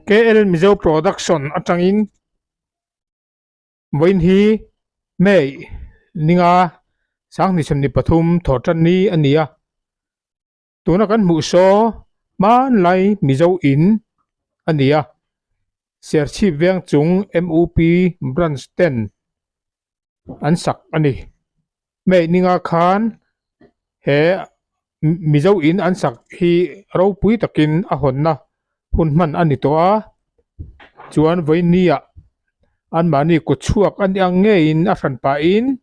KL Mizo Production atangin vawiin hi May ninga sanghnih sawmhnih pathum thawh tan ni a ni a, tuna kan hmuh saw hmanlai Mizo in a ni a, Serchhip veng chung MUP branch ten an sak a ni. May ninga khan he Mizo in an sak hi ropui takin a hawnna hun hman a ni tawh a, chuan vawinia anmahni kut chhuak a ni ang ngeiin a hran pahin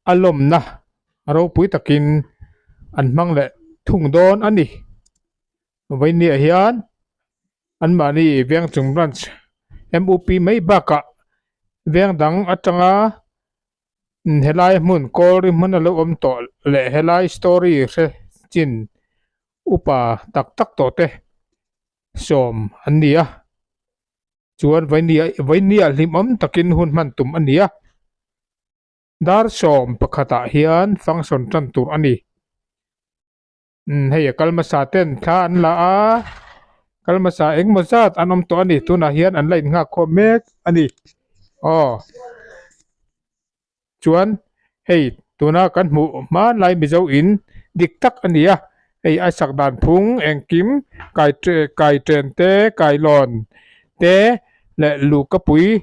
a lawmna ropui takin an hmang leh thung dawn a ni. Vawinia hian anmahni veng chung branch M_U_P mai bakah veng dang atanga Helai hmun kawlri hmun a lo awm tawh leh helai story hre chin upa tak tak tawh te sawm an ni a, chuan vawinia hlimawm takin hun hman tum a ni a, dar sawm pakhatah hian function tan tur a ni. Umm hei a kal hmasa ten thla an la a kal hmasa engemaw zat an awm tawh a ni tunah hian an la innghak khawm mek a ni aw chuan hei tuna kan hmuh hmanlai mizo in dik tak a ni a hei a sak dan phung engkim kai kai chen te kailawn te leh luhkapui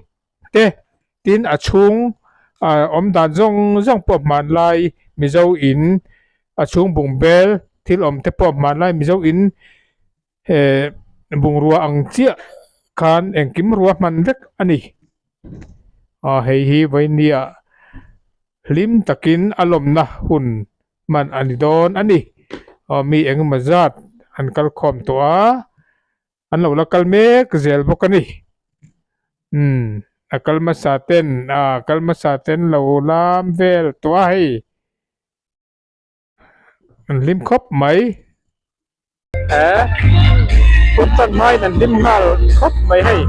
te tin a chhung ah awm dan zawng zawng pawh hmanlai mizo in a chhung bungbel thil awm te pawh hmanlai mizo in eh bungrua ang chiah khan engkim rua hman vek a ni ah hei hi vawinia hlim takin a lawmna hun hman a ni dawn a ni aw mi engemaw zat an kal khawm tawh a. An lo la kal mek zel bawk a ni. Umm a kal hmasa ten a kal hmasa ten lo lam vel tawh a hei. An hlim khawp mai. He kut tan hmain an hlim nghal khawp mai hei.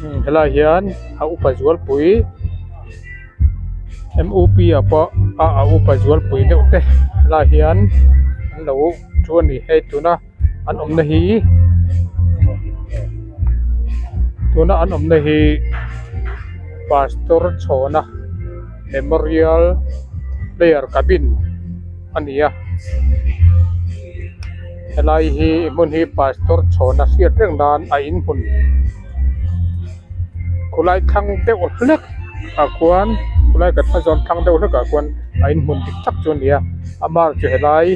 Umm helai hian a upa zualpui M_U_P ah pawh a a upa zualpui deuh te helai hian an lo thu a ni hei tuna an awmna hi tuna an awmna hi pastor chhawna memorial player cabin a ni a helai hi hmun hi pastor chhawna hriat reng nan a inhmun. Khulai thlang deuh hlek ah khuan khulai kan hma zawn thlang deuh hlek ah khuan a in hmun dik tak chu a ni a a mar chu helai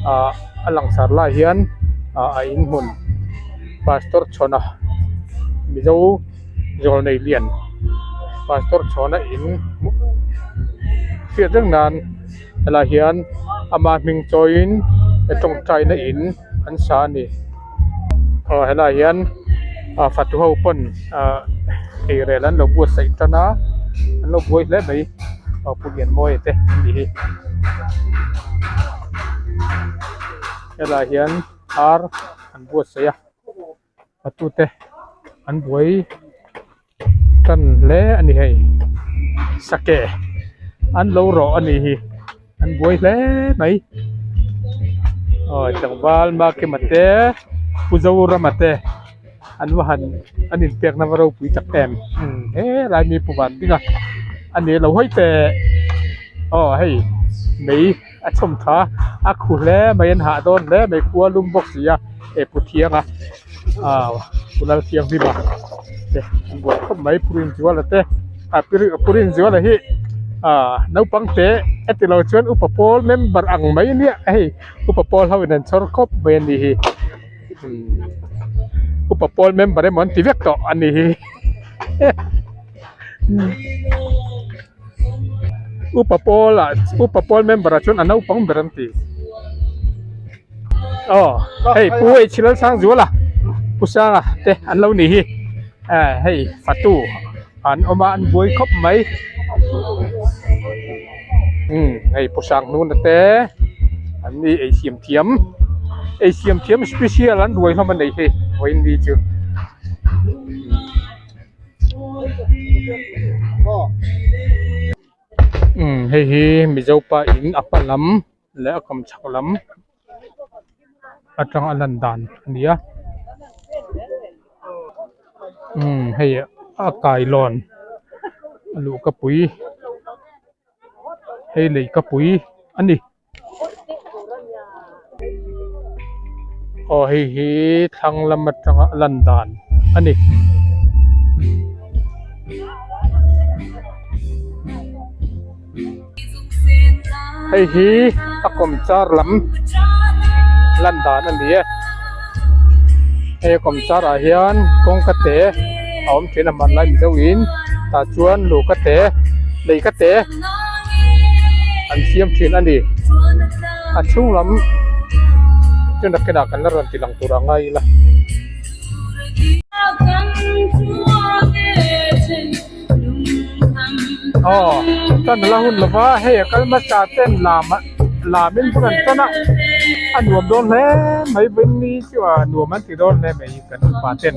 ah a langsar lai hian ah a in hmun pastor chhawna mizo zawl nei lian pastor chhawna in hriat reng nan helai hian ama hming chawiin tawngtaina in an sa a ni. Aw helaiah hian ah fatu ho pawn ah eirel an lo buatsaih tan a an lo buai hle mai aw pu Lianmawia te an nih hi helaiah hian ar an buatsaih a fatu te an buai tan hle a ni hei sake an lo rawh a nih hi an buai hle mai aw tlangval makima te pu zorama te an va han an inpekna va ropui tak em helai mi pu van ding a a ni lo hawi teh aw hei mei a chhawm tha a khu hle mai an hah dawn hle mai khua lum bawk si a eh pu thianga ah pu lalthianghlim a te an buai khawp mai pu rinzuala te ah pu rinzuala hi ah naupang te a ti lo chuan upa pawl member ang mai ania hei upa pawl ho in an chhawr khawp mai a ni hi upa pawl member emaw an ti vek tawh a ni hi. Upa pawl ah upa pawl member ah chuan a naupang ber an ti aw hei pu h Lalsangzuala pu Sanga te an lo ni hi eh hei fatu an awm a an buai khawp mai umm hei pu Sanghnuna te an ni ei siam thiam ei siam thiam special an ruai hlawm a nei hei vawiin ni chu. Umm hei hi mizo pa in a hma lam leh a kawm chhak lam atanga a lan dan a ni a umm hei a kailawn a luhkapui hei leihkapui a ni. Aw hei hi thlang lam atanga a lan dan a ni. Hei hi a kawmchar lam lan dan a ni e. Hei a kawmchar ah hian kawngka te a awm thin a hmanlai mizo in tah chuan luhka te leihka te an siam thin a ni. A chhung lam chu nakinah kan la rawn ti lang tur a ngai ila. Aw tan la hun lova hei a kal hmasa ten lam lam in bul an tan a a nuam dawn hle mai vawiin chu a nuam an ti dawn hle mai kan upa ten.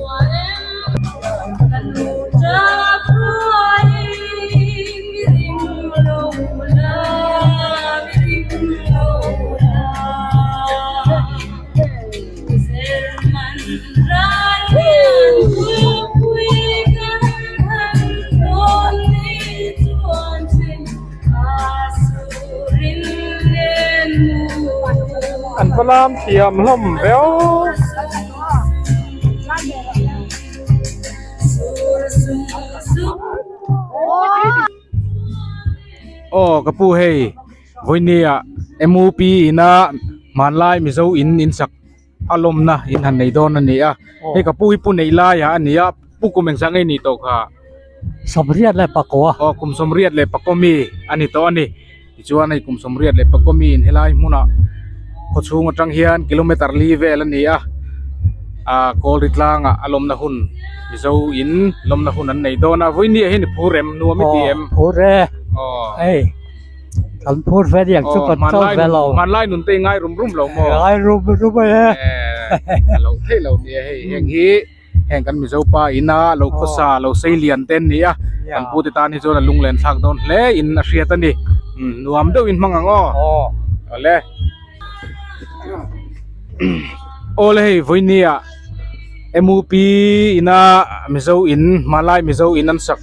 An va lam thiam hlawm viau. Aw ka pu hei vawinia M U P ina hmanlai mizo in in sak a lawmna in han nei dawn a ni a hei ka pu hi pu neih laiah a ni a pu kum engzah ngei ni tawh kha Sawmriat leh pakua aw kum sawmriat leh pakua mi a ni tawh a ni tichuan hei kum sawmriat leh pakua mi in helai hmunah khaw chhung atang hian kilometer li vel a ni a ah kawlri tlangah a lawmna hun mizo in lawmna hun an nei dawn a vawinia hian i phur em nuam i ti em aw phur e aw hei. Kan phur ve diak chu kan cho ve lo. Hmanlai nun te i ngai rum rum lo maw? Ngai rum rum e. A lo theih lo nia hei heng hi heng kan Mizo pa ina lo khawsa lo sei lian te an ni a kan pu te tan hi chuan a lunglen thlak dawn hle in a hriat a ni nuam deuh in hmang ang aw. Awle. Awle hei vawinia M U P ina Mizo in hmanlai Mizo in an sak.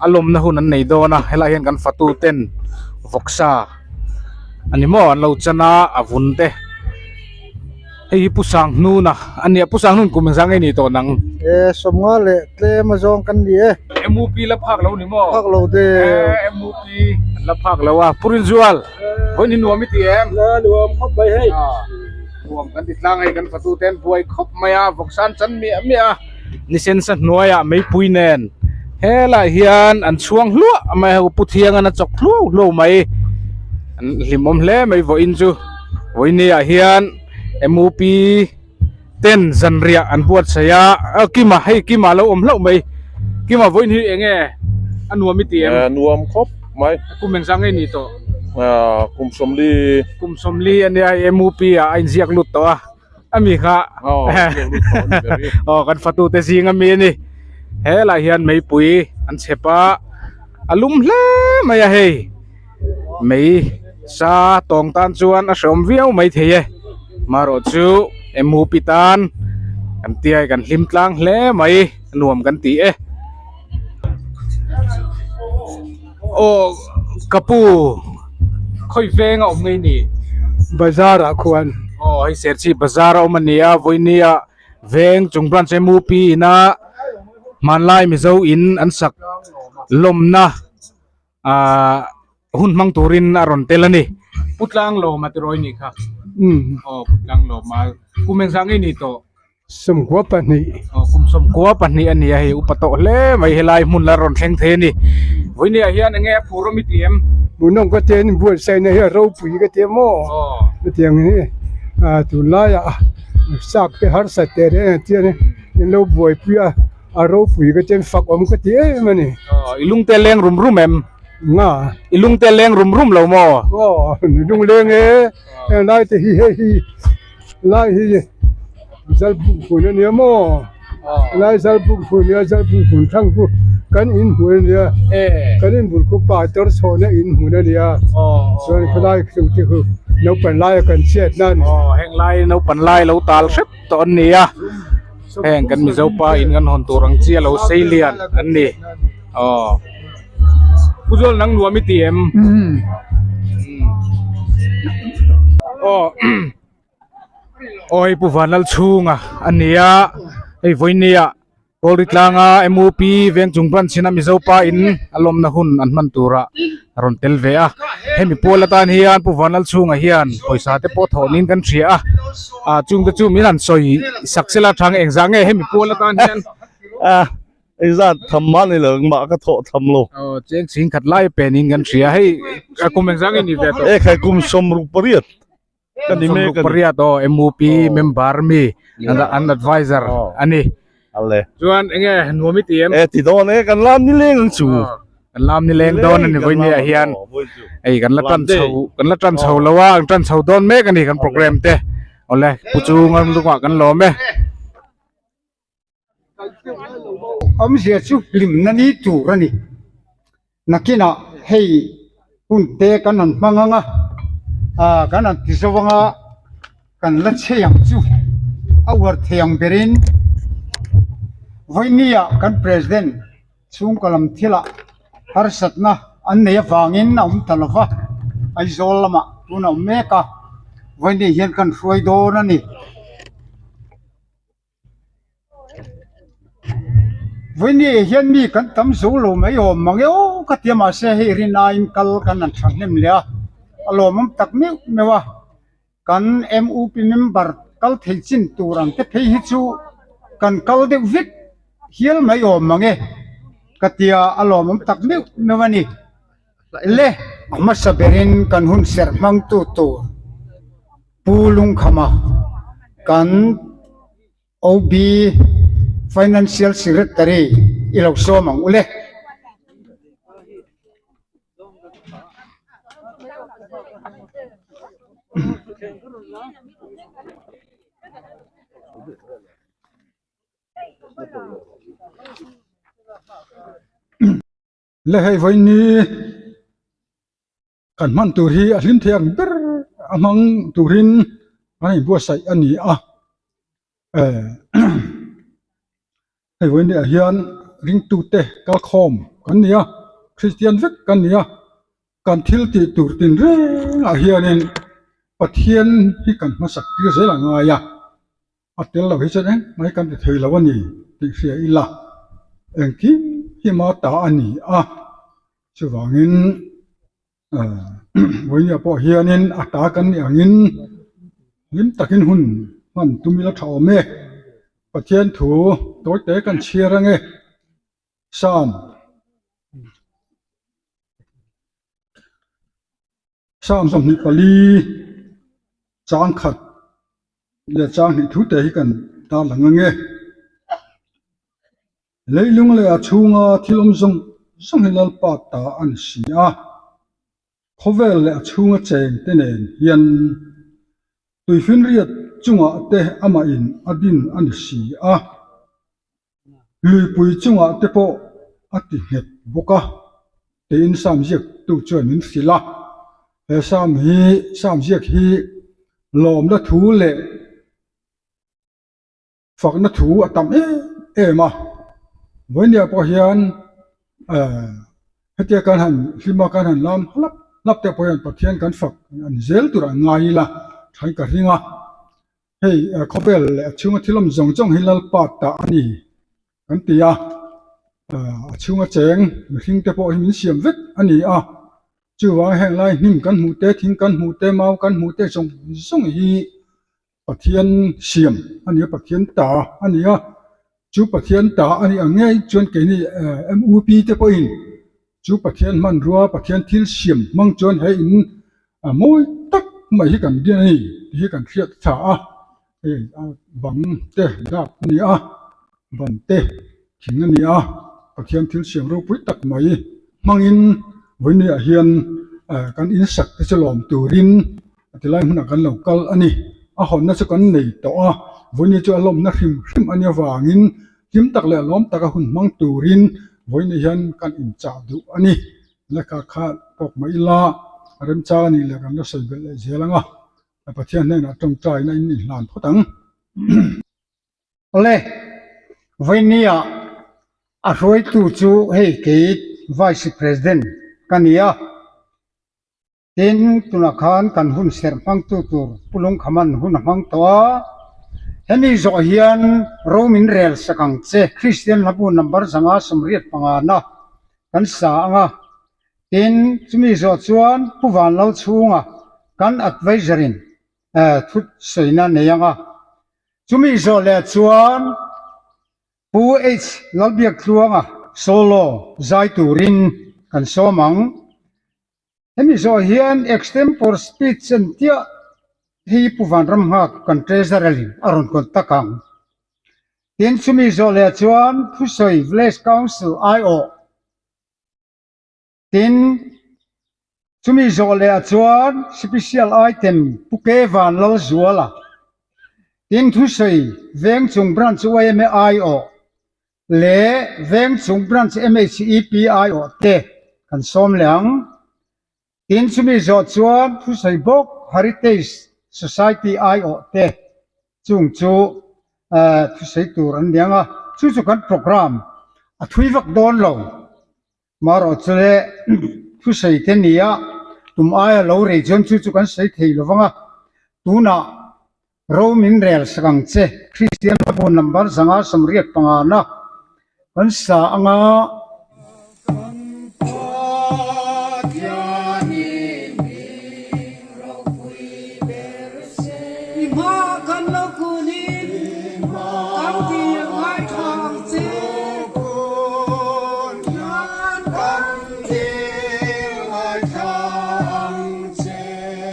A lawmna hun an nei dawn a helaiah hian kan fatu ten vawksa a ni maw an lo chan a a vun te hei hi pu Sanghnuna a nia pu Sanghnun kum engzah nge ni tawh nang e sawmnga leh tlem a zawng kan ni e M U P la phak lo ni maw phak lo de e M U P an la phak lo a pu Rinzual vawiin hi nuam i ti em la nuam khawp mai hei nuam kan ti tlang hei kan fatu te an buai khawp mai a vawksa an chan miah miah a. Ni sensa hnuaiah meipui nen helaiah hian an chhuang hluah mai a pu thiangan a chawk hluau hluau mai an hlimawm hle mai vawiin chu vawinia hian M U P ten zanriah an buatsaih a aw kima hei kima a lo awm hlauh mai kima vawiin hi eng nge a nuam i ti em nuam khawp mai kum engzah nge ni tawh kum sawmli kum sawmli ania M U P ah a inziak lut tawh a. Ami kha aw kan fatu te zing ami a ni helaiah hian meipui an chhep a a lum hle mai a hei mei sa tawng tan chuan a hreawm viau mai thei e marawh chu M U P tan kan tia kan hlim tlang hle mai nuam kan ti e aw ka pu khawi veng a awm ngei ni bazar ah khuan aw hei serchhip bazar a awm a ni a vawinia veng chung branch M U P ina hmanlai mizo in an sak lawmna Ahh hun hmang turin a rawn tel a ni. Pu Tlanglawma tiraw i nih kha? Umm. Aw Pu Tlanglawma. Kum engzah nge i nih tawh? Sawmkua pahnih. Aw kum sawmkua pahnih a ni a hei upa tawh hle mai helai hmun la rawn thleng thei a ni. Vawinia hian enge a phur awm i ti em? Hmuhnawm ka tia in buatsaihna hi a ropui ka tia maw? Aw. Hetiang hi ah tunlaiah sak te harsat teh reng ang chian in lo buaipui a. A ropui ka chen fak awm ka ti em a ni. Aw, i lungte leng rum rum em? Nga. I lungte leng rum rum lo maw? Aw, i lung leng e. Heng lai te hi hei hi lai hi Zalbuk hmun a nia maw? Lai Zalbuk hmun nia Zalbuk hmun thlang chu kan in hmun a nia. Kan in bul khu pa tor chhawhna in hmun a nia. Chuan khawlai khu te khu naupang laia kan chhiat nan. Aw, heng lai naupan lai lo tal hrep tawh an ni a heng kan mizo pa in kan hawn tur ang chi a lo sei lian an ni aw Pu Zual nang nuam i ti em? Aw aw hei Pu Vanlal chhunga a ni a hei vawinia Kawlri tlanga MUP veng chung branch in a Mizo pa in a lawmna hun an hman turah a rawn tel ve a hemi pual atan hian Pu Vanlal chhunga hian pawisa te pawh thawh niin kan hria a ah chung te chu min han sawi sak sela thang engzah nge hemi pual atan hian a engzat tham mah ni lo engmah ka thawh tham lo aw cheng chhing khat lai pen in kan hria hei a kum engzah nge ni ve tawh e khai kum 68 Ka ni mek a ni. Pariat aw MUP member mi an advisor a ni. Ale. Chuan enge nuam i ti em? E ti dawn e kan lam ni leng ang chu. Kan lam ni leng dawn a ni vawi ni ah hian hei kan la tan chho kan la tan chho lo a an tan chho dawn mek a ni kan program te. Awle pu chu ngam lungah kan lawm e. Awmzia chu hlimna ni tur a ni. Nakinah hei hun te kan han hmang ang a, ah kan han ti zo ang a, kan la chei ang chu a uar thei ang berin vawinia kan president chhungkaw lam thilah harsatna an nei avangin a awm ta lo va, Aizawl lamah tun a awm mek a, vawinia hian kan hruai dawn a ni. Vawinia hian mi kan tam zo lo mai awm mang e aw ka ti a mahse hei rinaiin kal kan han tha hnem leh a a lawmawm tak meuh meuh a kan M_U_P member kal thei chin tur ang te phei hi chu kan kal deuh vek hial mai awm mang e ka ti a a lawmawm tak meuh meuh a ni le a hmasa berin kan hun serh hmang tu tur. Pu Lungkhama kan OB Financial Secretary i lo sawm ang u le. Le hei vawiin Kan hman tur hi a hlim thei ang ber a hmang turin an inbuatsaih a ni a, hei vawiin ah hian ringtute kalkhawm kan ni a, Kristian vek kan ni a, kan thil tih tur tinreng ah hianin Pathian hi kan hmasak tir zel a ngai a, a tel lo hi chuan engmah hi kan ti thei lo a ni tih hria ila engkim hi ma ta a ni a. Chuvangin vawinia pawh hianin a ta kan nih angin hlim takin hun hman tum ila tha awm e. Pathian thu tawite kan chhiar ange. Psalm Psalm 24 chang khat leh chang hnih thu te hi kan tarlang ange. Leilung leh a chhunga thil awm zawng zawng hi Lalpa ta a ni si a, khawvel leh a chhunga cheng te nen hian tuifinriat chungah te amah in a din a ni si a, luipui chungah te pawh a ti nghet bawk a, tiin Sam ziaktu chuan min hrilh a. He Sam hi Sam ziak hi lawmna thu leh Fakna thu a tam em em a, vawinia pawh hian eh hetia kan han hlim a kan han lam hlap hlap te pawh hian Pathian kan fak an zel tur an ngai ila thain ka ring a, hei khawvel leh a chhunga thil awm zawng zawng hi Lalpa tah a ni kan ti a, a chhunga cheng mihring te pawh hi min siam vek a ni a, chuvang heng lai hnim kan hmuh te thing kan hmuh te mau kan hmuh te zawng zawng hi. Pathian siam a ni a, Pathian ta a ni a, chu Pathian ta a nih ang ngei chuan keini MUP te pawhin chu Pathian hmanrua, Pathian thil siam hmang chuan he in mawi tak mai hi kan din a ni tih hi kan hriat tha a, hei bang te dap a ni a, ban te thing a ni a, Pathian thil siam ropui tak mai hmangin vawinia hian kan insak te chu lawm turin A ti lai hmunah kan lo kal a ni. A hawnna chu kan nei tawh a, vawiini chu a lawmna hrim hrim a nia vangin hlim tak leh lawm taka hun hmang turin vawiini hian kan inchah duh a ni. Lehkha kha tawk mah ila remchang a nih leh kan la sawi belh leh zel ang a. Pathian hnenah tawngtaina in inhlan phawt ang. Awle, vawinia a hruaitu chu hei kei Vice President ka ni a, tin tunah khan kan hun serh hmangtu tur Pu Lungkhaman hun a hmang tawh a, hemi zawh hian ro min rel sak ang che Kristian hlabu number 585 na kan sa ang a, tin chumi zawh chuan Pu Vanlalchhunga kan adviser in thu sawina nei ang a. Chumi zawh leh chuan Pu H Lalbiaktluanga solo zai turin kan sawm ang. Hemi zawh hian extempore speech en tiah hi Pu Vanramnghak kan treasurer in a rawn contact ang. Tin, chumi zawh leh chuan Thusawi Village Council aiawh Tin, chumi zawh leh ah chuan special item Pu Kevan Lalzuala, tin thusawi Vengchung Branch yma aiawh leh Vengchung Branch MHEP aiawh te kan sawm leh ang. Tin, chumi zawh chuan thusawi bawk Heritage Society aiawh te chung chu thusawi tur an ni ang a, chu chu kan programme a thui vak dawn lo. Marawh chu le thusawi te nia tum aia lo rei chuan chu chu kan sawi thei lo vang a, tunah ro min rel sak ang che Kristian hla bu number 585 na kan sa anga. I hmaah kan lo kunin kan dil ngaithla ang che.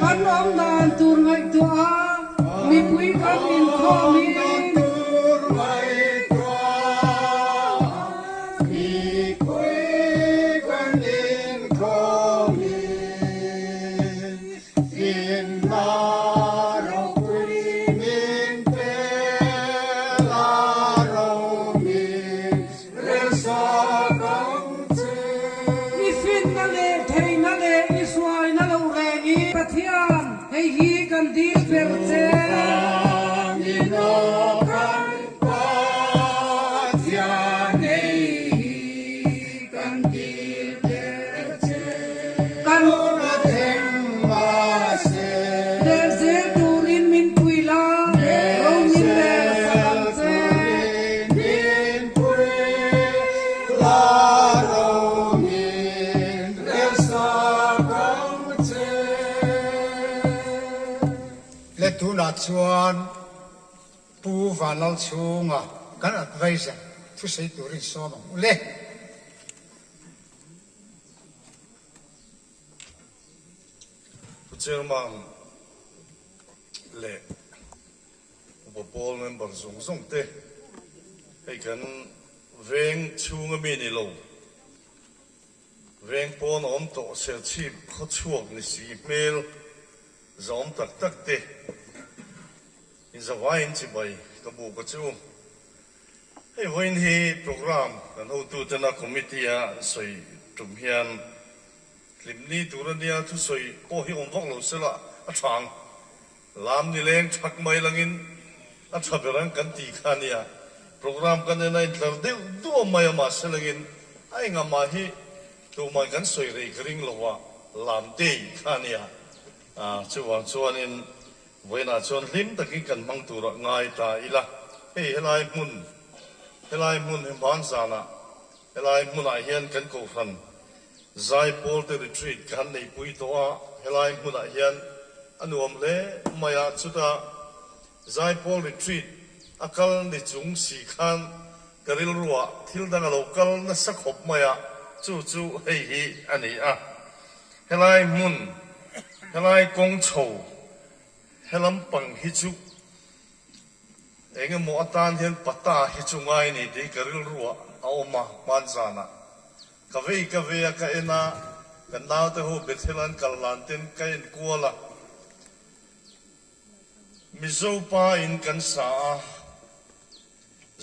Kan awm dan tur ngaihtuah a mipui kan inkhawmin. I finna leh theihna leh i hruaina lo reng i. Pathian, hei hi kan dil ber che. Kan Lel zel turin min pui la, ro min rel sak ang che. Le tunah chuan Pu Vanlalchhunga kan adviser thusawi turin sawm ang u le. Pu Chairman leh Upa Pawl member zawng zawng te, hei kan veng chhunga mi ni lo, veng pawn a awm tawh Serchhip khawchhuak ni si hmel zahawm tak tak te, inzavaiin chibai ka buk a chu. Hei vawiin hi program kan hotutena committee a an sawi tum hian hlimni tur a nia thusawi pawh hi awm vak lo sela a tha ang. Lam nileng thak mai langin a tha ber ang kan ti kha a nia. Program kan en a intlar deuh duah mai a mahse langin a engah mah hi tumah kan sawi rei ka ring lo a, lam day kha a nia. Chuvang chuanin Vawiinah chuan hlim takin kan hmang turah ngai ta ila, hei helai hmun, helai hmun hi hmanzanah, helai hmunah hian kan kohhran Zaipawl te retreat ka han neipui tawh a, helai hmunah hian a nuam hle mai a, chutah Zaipawl retreat a kal ni chung si khan ka rilruah thil dang a lo kal nasa khawp mai a, chu chu hei hi a ni a. Helai hmun, helai kawng chho, helam pang hi chu eng emaw atan hian pata hi chu ngai ni tih ka rilruah a awm a, hmanzanah ka vei ka vei a, ka en a, kan naute ho Bethel an kal hlan ten ka en kual a, Mizo pa in kan sa a,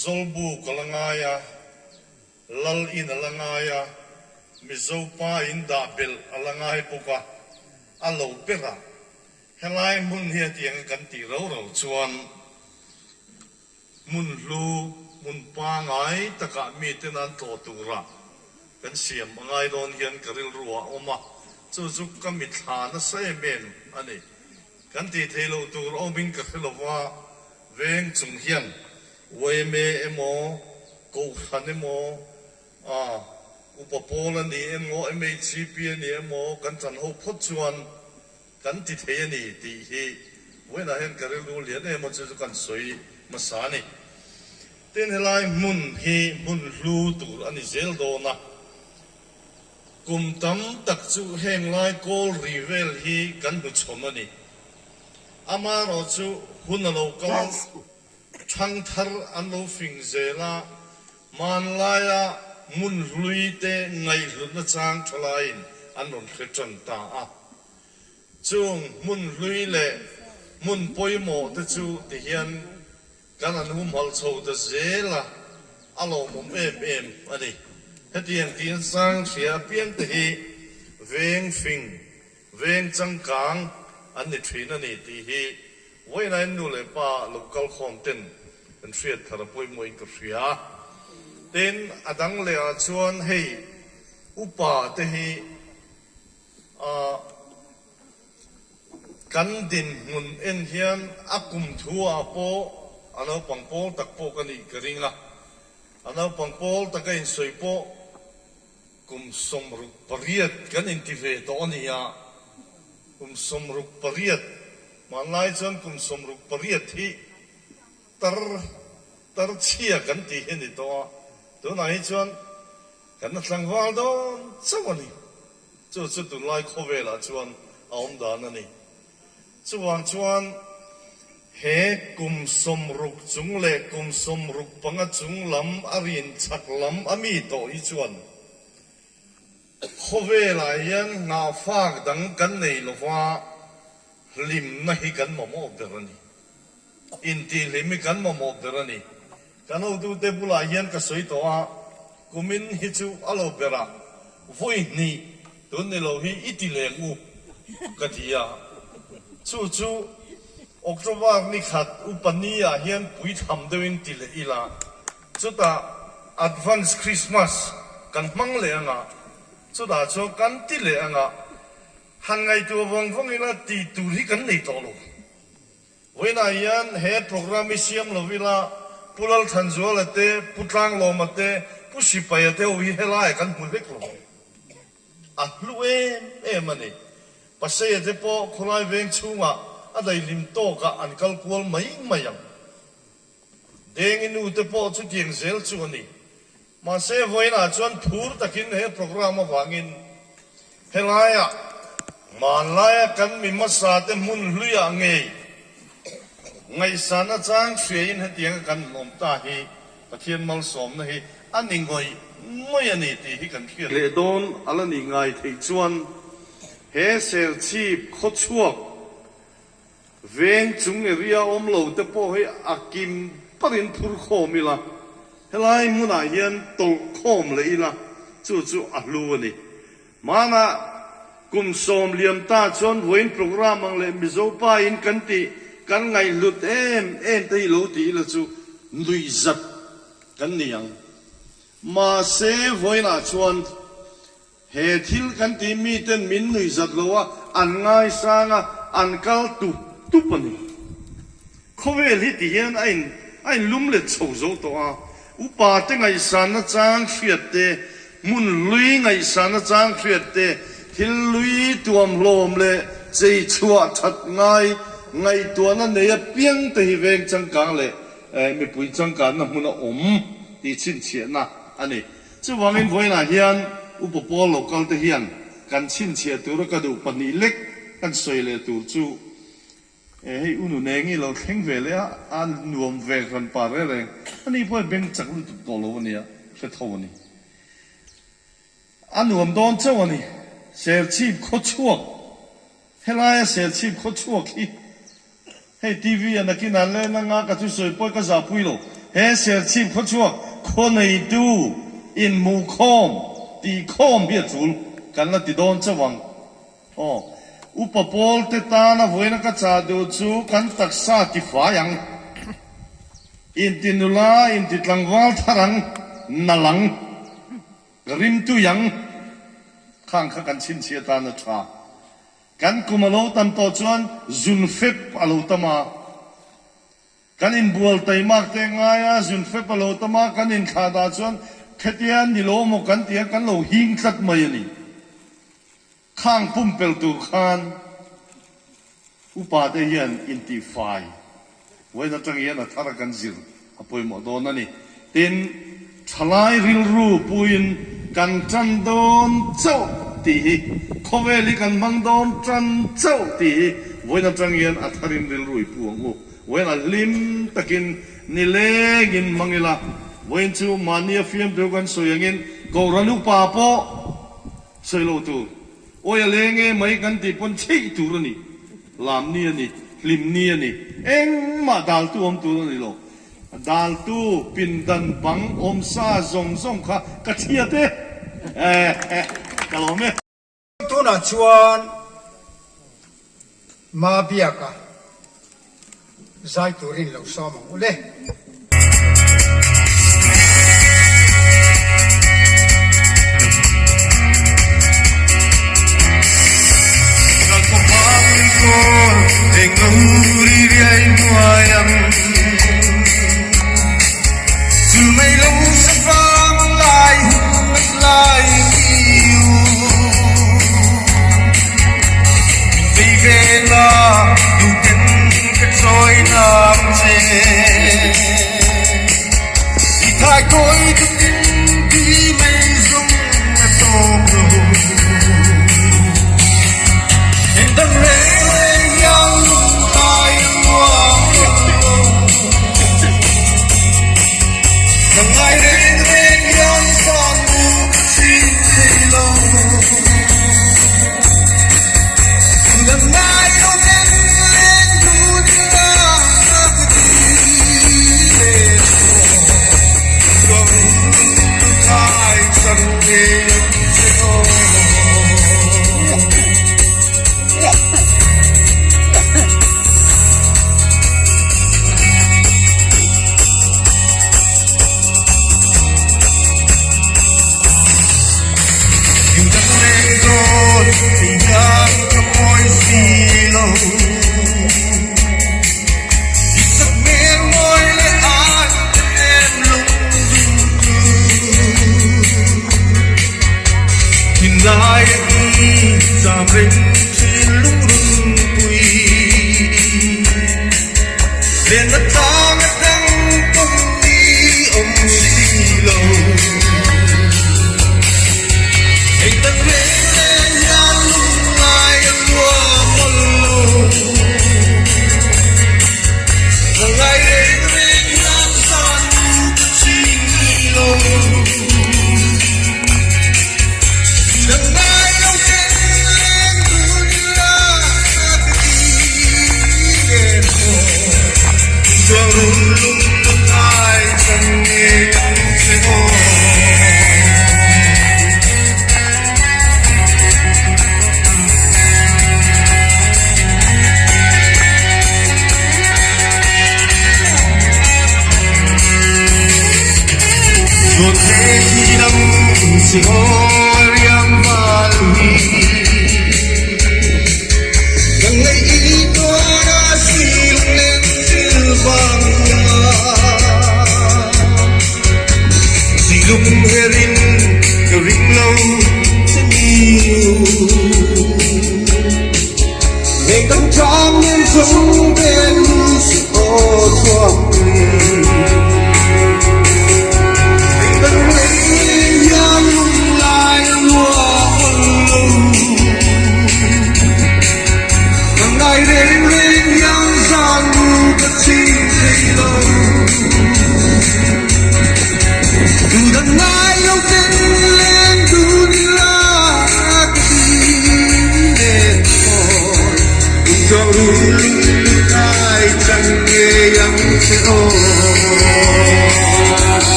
Zawlbu ka la ngai a, Lal in a la ngai a, Mizo pa in dah belh a la ngai bawk a, a lo ber a. Helai hmun hi hetianga kan tih rau rau chuan hmun hlu, hmun pangai takah miten an tlawh turah kan siam a ngai dawn hian ka rilru ah a awm a, chu chu ka mithla nasa em em a ni. Kan tih theih loh tur awmin ka hre lova, veng chung hian yma emaw, Kohhran emaw, a Upa Pawl a ni emaw, MHCP a ni emaw kan chan ho phawt chuan kan ti thei a ni tih hi vawiinah hian ka rilru lian em a chu chu kan sawi hmasa a ni. Tin, helai hmun hi hmun hlu tur a ni zel dawn a, kum tam tak chu heng lai kawl ri vel hi kan hmu chhawm a ni. Amaherawh chu hun a lo kal Thangthar an lo fing zel a, hmanlaia hmun hlui te ngaihhlutna chang tha laiin an rawn hre tan ta a. Chung hmun hlui leh hmun pawimawh te chu tihian kan han humhalh chho ta zel a, a lawmawm em em a ni. Hetiang tiin chang hria apiang te hi veng fing Veng changkang an ni thin a ni tih hi vawiinain nu leh pa lo kal khawm ten kan hriat thar a pawimawhin ka hria. Tin, a dang leh ah chuan hei upa te hi ah kan dinhmun en hian a kum thu ah pawh a naupang pawl tak pawh ka nih ka ring a, a naupang pawl taka insawi pawh Kum 68 kan inti ve tawh a ni a, kum 68, hmanlai chuan kum 68 hi tar tar chhia kan tih hi a ni tawh a, tunah hi chuan kan la tlangval dawn chauh a ni. Chu chu tunlai khawvelah chuan a awm dan a ni. Chuvang chuan he kum 60 chung leh kum 65 chung lam a rin chak lam a mi tawh hi chuan khawvelah hian nghahfak dang kan nei lova hlimna hi kan mamawh ber a ni. Intihhlim hi kan mamawh ber a ni. Kan hotute bulah hian ka sawi tawh a, kumin hi chu a lo berah vawi hnih tun ni lo hi i ti leng u ka ti a. Chu chu October ni khat upa ni ah hian puitham deuhin ti leh ila, chutah Advance Christmas kan hmang leh anga, chutah chuan kan ti leh anga, han ngaihtuah vawng vawng ila tih tur hi kan nei tawh lo. Vawiinah hian he programme hi siam lo ila Pu Lalthanzuala te, Pu Tlanglawma te, Pu Sipaia te ho hi helaiah kan hmu hlek lo. A hlu em em a ni. Paseia te pawh khawlai veng chhungah a daihlim tawkah an kal kual mai mai ang. Dengi nu te pawh chutiang zel chu a ni. Mahse vawiinah chuan phur takin he programme avangin helaiah hmanlaia kan mi hmasa te hmun hluiah ngei ngaihsana chang hriain hetianga kan awm ta hi Pathian malsawmna hi a ni ngawih ngawih a ni tih hi kan hriat leh dawn a la ni ngai theih chuan he Serchhip khawchhuak Veng chung area awm lo te pawh hi a kim parin phur khawm ila, helai hmunah hian tawlh khawm leh ila chu chu a hlu a ni. Hmanah kum sawm liam ta chuan vawiin programme ang leh Mizo pa in kan tih kan ngaihhlut em em te hi lo ti ila chu nuihzat kan ni ang. Mahse vawiinah chuan He thil kan tih miten min nuih zat lo a, an ngaisang a, an kal tup tup a ni. Khawvel hi ti hian a in a in lum let chho zo tawh a, upa te ngaihsanna chang hriat te, hmun hlui ngaihsanna chang hriat te, thil hlui tuamhlawm leh chei chhuah that ngai ngaihtuahna nei apiang te hi veng changkang leh mipui changkanna hmun a awm tih chhinchhiahna a ni. Chuvangin vawiinah hian Upa Paul lo kal te hian kan chhinchhiah tura ka duh pahnih lek kan sawi leh tur chu e hei U Nunengi lo thleng ve leh a, a nuam ve hran pa reng reng. Ani pawh hi beng chak lutuk tawh lo a nia, hre tho a ni. A nuam dawn chauh a ni. Serchhip khawchhuak, helaia Serchhip khawchhuak hi Hei TV a nakin an len anga ka thusawi pawh ka zahpui lo. He Serchhip khawchhuak khaw neitu inhmuhkhawm tihkhawm hi a tul kan la ti dawn chauh ang. Aw. Upa pawl te tana vawiina ka chah duh chu kan taksa tifai ang. Inti nula, inti tlangval thar ang, nal ang, rimtui ang khang kha kan chhinchhiah atan a tha. Kan kum a lo tam tawh chuan zun fep a lo tam a. Kan inbual taimak te ngai a, zun fep a lo tam a, kan inthlah dah chuan khetia ni lo maw kan ti a, kan lo hing tlat mai a ni. Khang pumpelh tur khan upa te hian intihfai vawiin atang hian a thar a kan zir a pawimawh dawn a ni. Tin, thalai rilru puiin kan tan dawn chauh tih hi, khawvel hi kan hmang dawn tan chauh tih hi vawiin atang hian a tharin rilru i pu ang u. Vawiin a hlim takin nilengin hmang ila, vawiin chu mahni a fiamtu kan sawi angin Kohhran upa pawh, Sawi lo tur. Awi a leng e mai kan tih pawn chheih tur a ni. Lam ni a ni. Hlim ni a ni. Engmah daltu awm tur a ni lo. Daltu pindan bang awmsa zawng zawng kha ka thiat e. Eh ka lawm e. Tunah chuan Mabiaka zai turin lo sawm ang u le.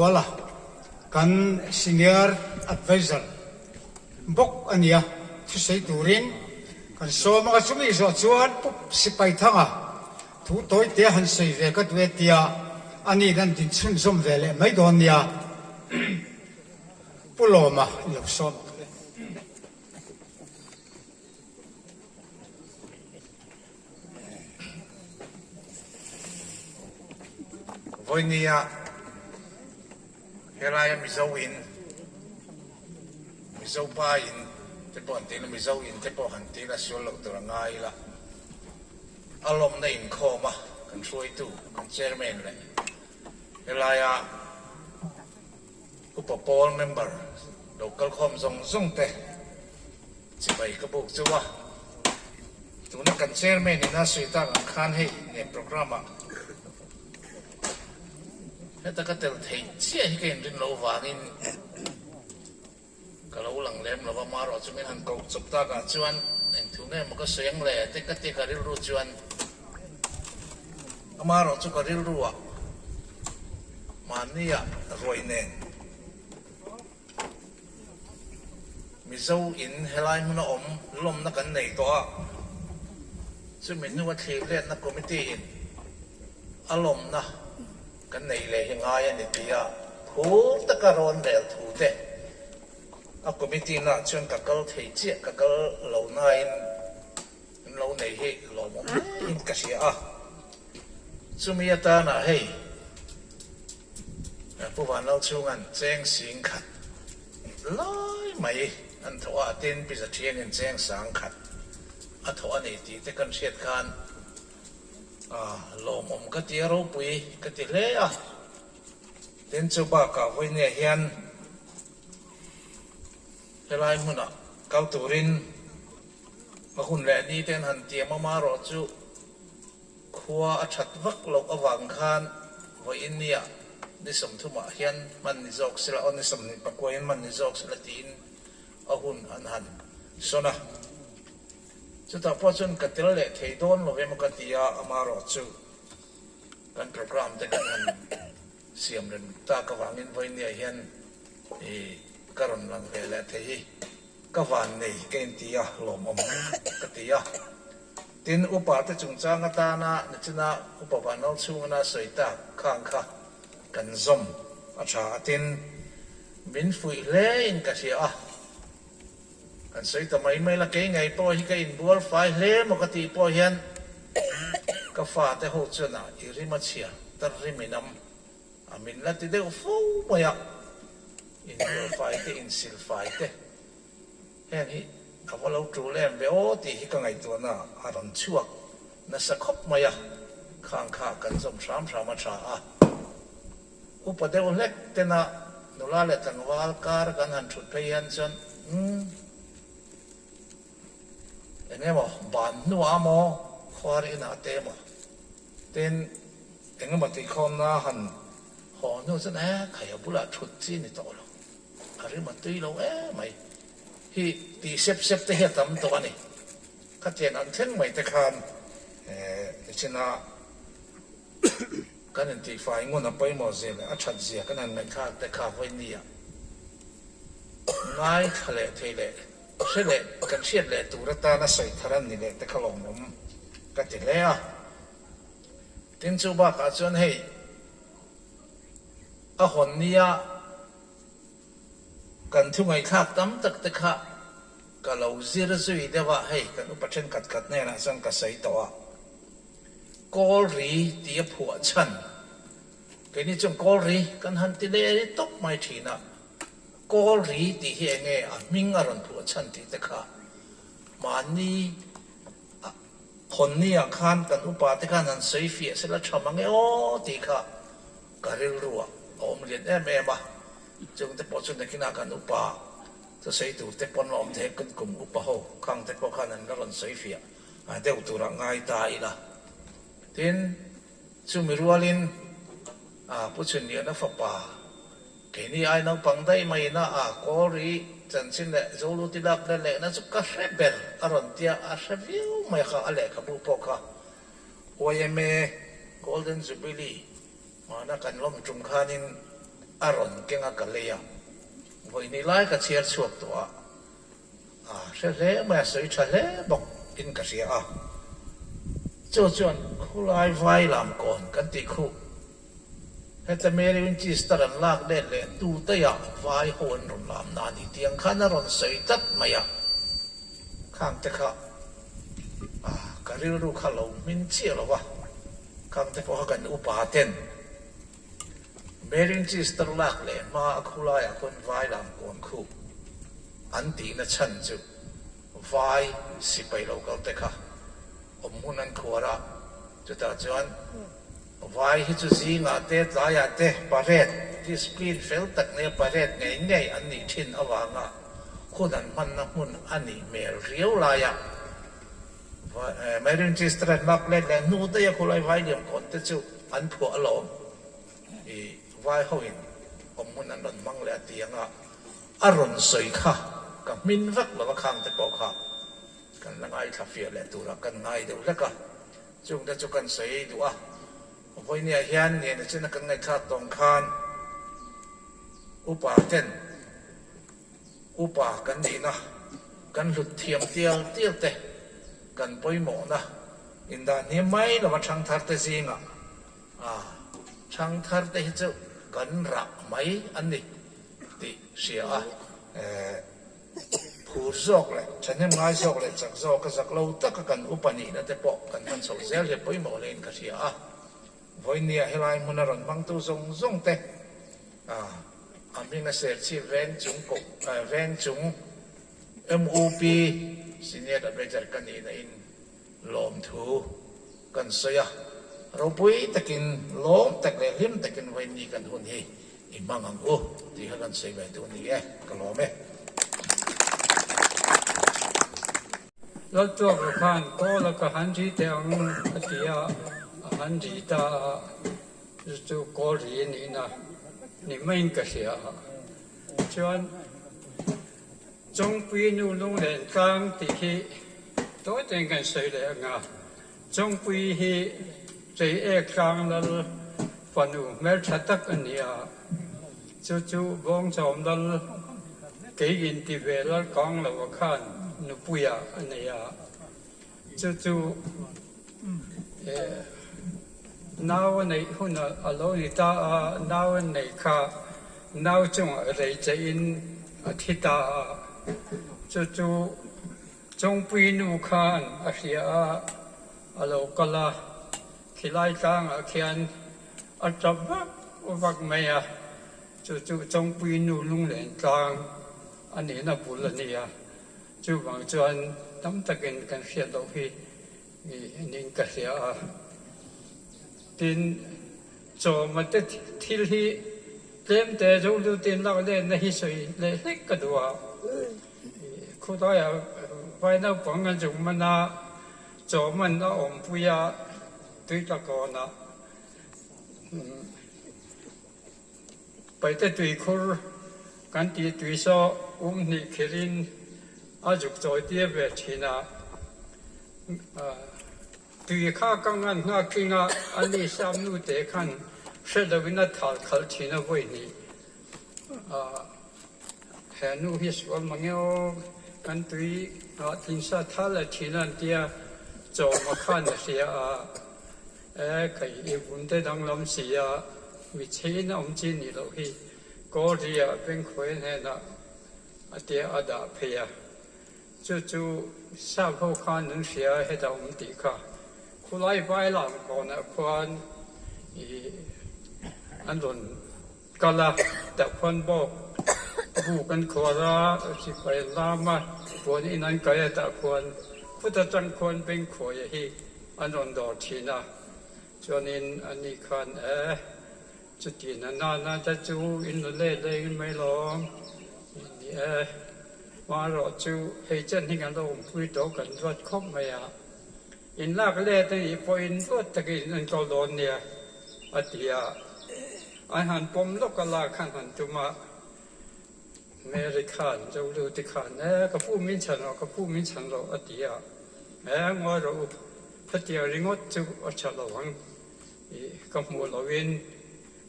Zuala kan Senior Adviser bawk a ni a, thusawi turin kan sawm anga chumi zawh chuan Pu Sipaithanga thu tawite han sawi ve ka duh e tia a niin an din chhunzawm ve leh mai dawn nia. Pu Lawma i lo sawm ang le. Vawinia helaia Mizo in, Mizo pa in te pawh an tih la, Mizo in te pawh han tih la sual loh tur a ngai ila, a lawmna inkhawm a kan hruaitu, kan chairman leh helaia Upa pawl member lo kalkhawm zawng zawng te chibai ka buk chu a, tuna kan chairman in a sawi tak ang khan hei ne programme ah heta ka tel theih chiah hi ka inrin loh vangin ka lo lang lem lo va, marawh chu min han koh chawp takah chuan engthu nge maw ka sawi ang le te ka ti ka rilru chuan amarawh chu ka rilru ah mahni ah ruai nen Mizo in helai hmuna awm lawmna kan nei tawh a, chumi hnua thlir letna committee in a lawmna Kan neih leh hi ngai a ni tia phur taka rawn rel thu te a committee na chuan ka kal thei chiah ka kal lo nain an lo nei hi lawmawm hle in ka hria a. Chumi atana hei Pu Vanlalchhunga'n cheng sing khat lai mai an thawh a, tin Pi Zathiangin cheng sang khat a thawh a ni tih te kan hriat khan Lawmawm ka ti a ropui ka ti hle a, tin chu bakah vawinia hian helai hmunah kal turin a hun leh ni te an han tiam a, marawh chu khua a that vak loh avang khan vawiin nia ni sawmthumah hian hman ni zawk sela aw ni 24 hian hman ni zawk sela tiin a hun an han sawn a. Chutah pawh chuan ka tel leh thei dawn lo emaw ka ti a, amarawh chu kan programme te kan han siam rem tak avangin vawinia hian i ka rawn lang ve leh thei hi ka van nei ka inti a, lawmawm ka ti a. Tin, upa te chungchang atana nichina upa vanlal chhungana sawi tak khang kha kan zawm a tha a, tin, min fuih hlein ka hria a. Kan sawi ta mai mai la, kei ngei pawh hi ka inbual fai hle maw ka tih pawh hian ka fate ho chuan a i rim a chhia tar rim in am a min la ti deuh fo mai a, inbual fai te insil fai te heng hi a va lo tul em ve aw tih hi ka ngaihtuahna a rawn chhuak nasa khawp mai a, khang kha kan zawm hram hram a tha a. Upa deuh hlek tena nula leh tlangval kar kan han thut phei hian chuan umm eng emaw ban hnuah maw khuar inah te emaw tin eng emaw tihkhawmna han haw hnu chuan e khai a bulah thut chi ni tawh lo a rim a tui lo emai hi tih sep sep te hi a tam tawh a ni. Khatiang an thleng mai te khan nichina Kan intihfai ngun a pawimawh zia leh a that zia kan han ngaihthlak te kha vawinia ngaithla leh thei leh hre leh kan hriat leh tur atana sawi thar an ni leh te kha lawmawm ka ti hle a. Tin chu bakah chuan hei a hawn nia kan thu ngaihthlak tam tak te kha ka lo zir zui deuh a, hei kan upa thenkhat khat hnenah chuan ka sawi tawh a. Kawl ri tih a phuah chhan. Keini chuan kawl ri kan han ti leh ri tawp mai thin a, kawl ri tih hi eng nge a hming a rawn phuah chhan tih te kha mahni hawnni ah khan kan upa te khan han sawi fiah sela tha mang e aw tih kha ka rilru ah a awm lian em em a, chung te pawh chu nakinah kan upa chu sawi tur te pawn la awm thei kan kum upa ho khang te pawh khan an la rawn sawi fiah. A deuh turah ngai ta ila. Tin, chumi rualin a Pu Chhunliana fapa, keini ai naupang daih maiin a a kawl ri chanchin leh Zoluti lak let lehna chu ka hre ber a rawn tia, a hre viau mai kha, a lehkhabu pawh kha YMA Golden Jubilee hmana kan lawm tum khanin. A rawn keng a ka lei a, vawi ni lai ka chhiar chhuak tawh a, a hre hle mai a sawi tha hle bawk in ka hria a. Chu chuan khulai vai lam kawn kan tih khuh heta Mary Winchester an lak let leh tu daih ah vai ho an rawn lam na a ni tiang khan a rawn sawi tlat mai a, khang te kha a ka rilru kha lo hmin chiah lo a, khang te pawh kha kan upa ten Merinchester lak leh hma a khulaiah khawn vai lam kawn khu an tihna chhan chu vai sipai lo kal te kha awm hun an khuar a, chutah chuan vai hi chu zingah te tlaiah te parade discipline fel tak nia parade ngei ngei an nih thin avanga hun an hmanna hmun a nih hmel riau laia Merinchester an lak let leh hnu daih a khulai vai liam kawn te chu an phuah alawm. I vai hoin awm hmun an rawn hmang leh a ti ang a, a rawn sawi kha ka hmin vek lo a khang te pawh kha kan la ngaithla fiah leh turah kan ngai deuh hlek a, chung te chu kan sawi duh a, vawinia hian nena china kan ngaihthlak tawng khan upa ten upa kan nihna kan hlut thiam tial tial te kan pawimawhna indah hniam mai lova thangthar te zingah A chhang thar te hi chu kan rah mai an ni tih hria a, phur zawk leh thahnem ngai zawk leh chak zawk a zak lo taka kan upa nihna te pawh kan hman chho zel hi a pawimawh hlein ka hria a. Vawinia helai hmuna rawn hmangtu zawng zawng te a hming a serchhip veng chung koh veng chung MUP Senior Adviser ka nihna in lawmthu kan sawi a, ropui takin, lawm tak leh hlim takin vawiin kan hun hi i hmang ang u tih kha kan sawi ve duh a ni e, ka lawm e. Laltuaka khan Kawla ka han ri teh ang a ti a, a han ri ta a, chu chu kawl ri a nihna ni maiin ka hria a. Chuan Chawngpui nu lunglen tlang tih hi tawi tein kan sawi leh ang a, Chawngpui hi chei ek tlang lal fanu hmeltha tak a ni a, chu chu Bawngchawm lal kei inti ve lal kang lo a khan nupuia a nei a, chu chu nau a neih hun a lo ni ta a, nau a neih kha nau chungah rei cheihin a thi ta a, chu chu Chawngpui nu khan a hria a, a lo kal a, khilai tlangah khian a tap vak vak mai a, chu chu Chawngpui nu lunglen tlang a nihna bul a ni a, chuvang chuan tam takin kan hriat loh hi niin ka hria a. Tin, chawma te thil hi tlem te zo lutin lak lenna hi sawi leh hlek ka duh a. Khawlaiah vai naupang an zung man a, chaw man a awmpui a, tui tla kawnah paite tuikhur kan tih tui saw um hnih khirin a zuk chawi tir ve thin a. Tui kha ka ngan nghak tling a, a ni sam nute khan hre loin a thal khalh thin a vawi hnih. He nu hi sual mang e aw, kan tui nghah tling sa thal a thin a an tia, chawma khan a hria a, e kei i vun te danglam si a, mi chhein a awm chi nih loh hi, Kawlri ah Bengkhuai hnenah a tia a dah phei a, chu chu sap ho khan an hria a hetah awm tih kha, khulai vai lam kawnah khuan i an rawn Kal a, tah khuan bawk bu kan khuar a, sipai lam a, puan in an kai a tah khuan khut atang khuan beng khuaia hi an rawn dawr thin a, chuanin ani khan e chuti na na na te chu in la let leng mai lawm ni e, hmarawh chu hei chen hi kan lo awmpui tawh kan ruat khawp mai a, in lak let a nih pawhin ruat takin an ko dawn nia a ti a. An han pawm lawk a lak khan han tum a, Mary khan Zoluti khan e ka pu min chhan rawh, ka pu min chhan rawh a ti a, e ngawi rawh u, hetiang ringawt chu a tha lo ang, i ka hmuh loin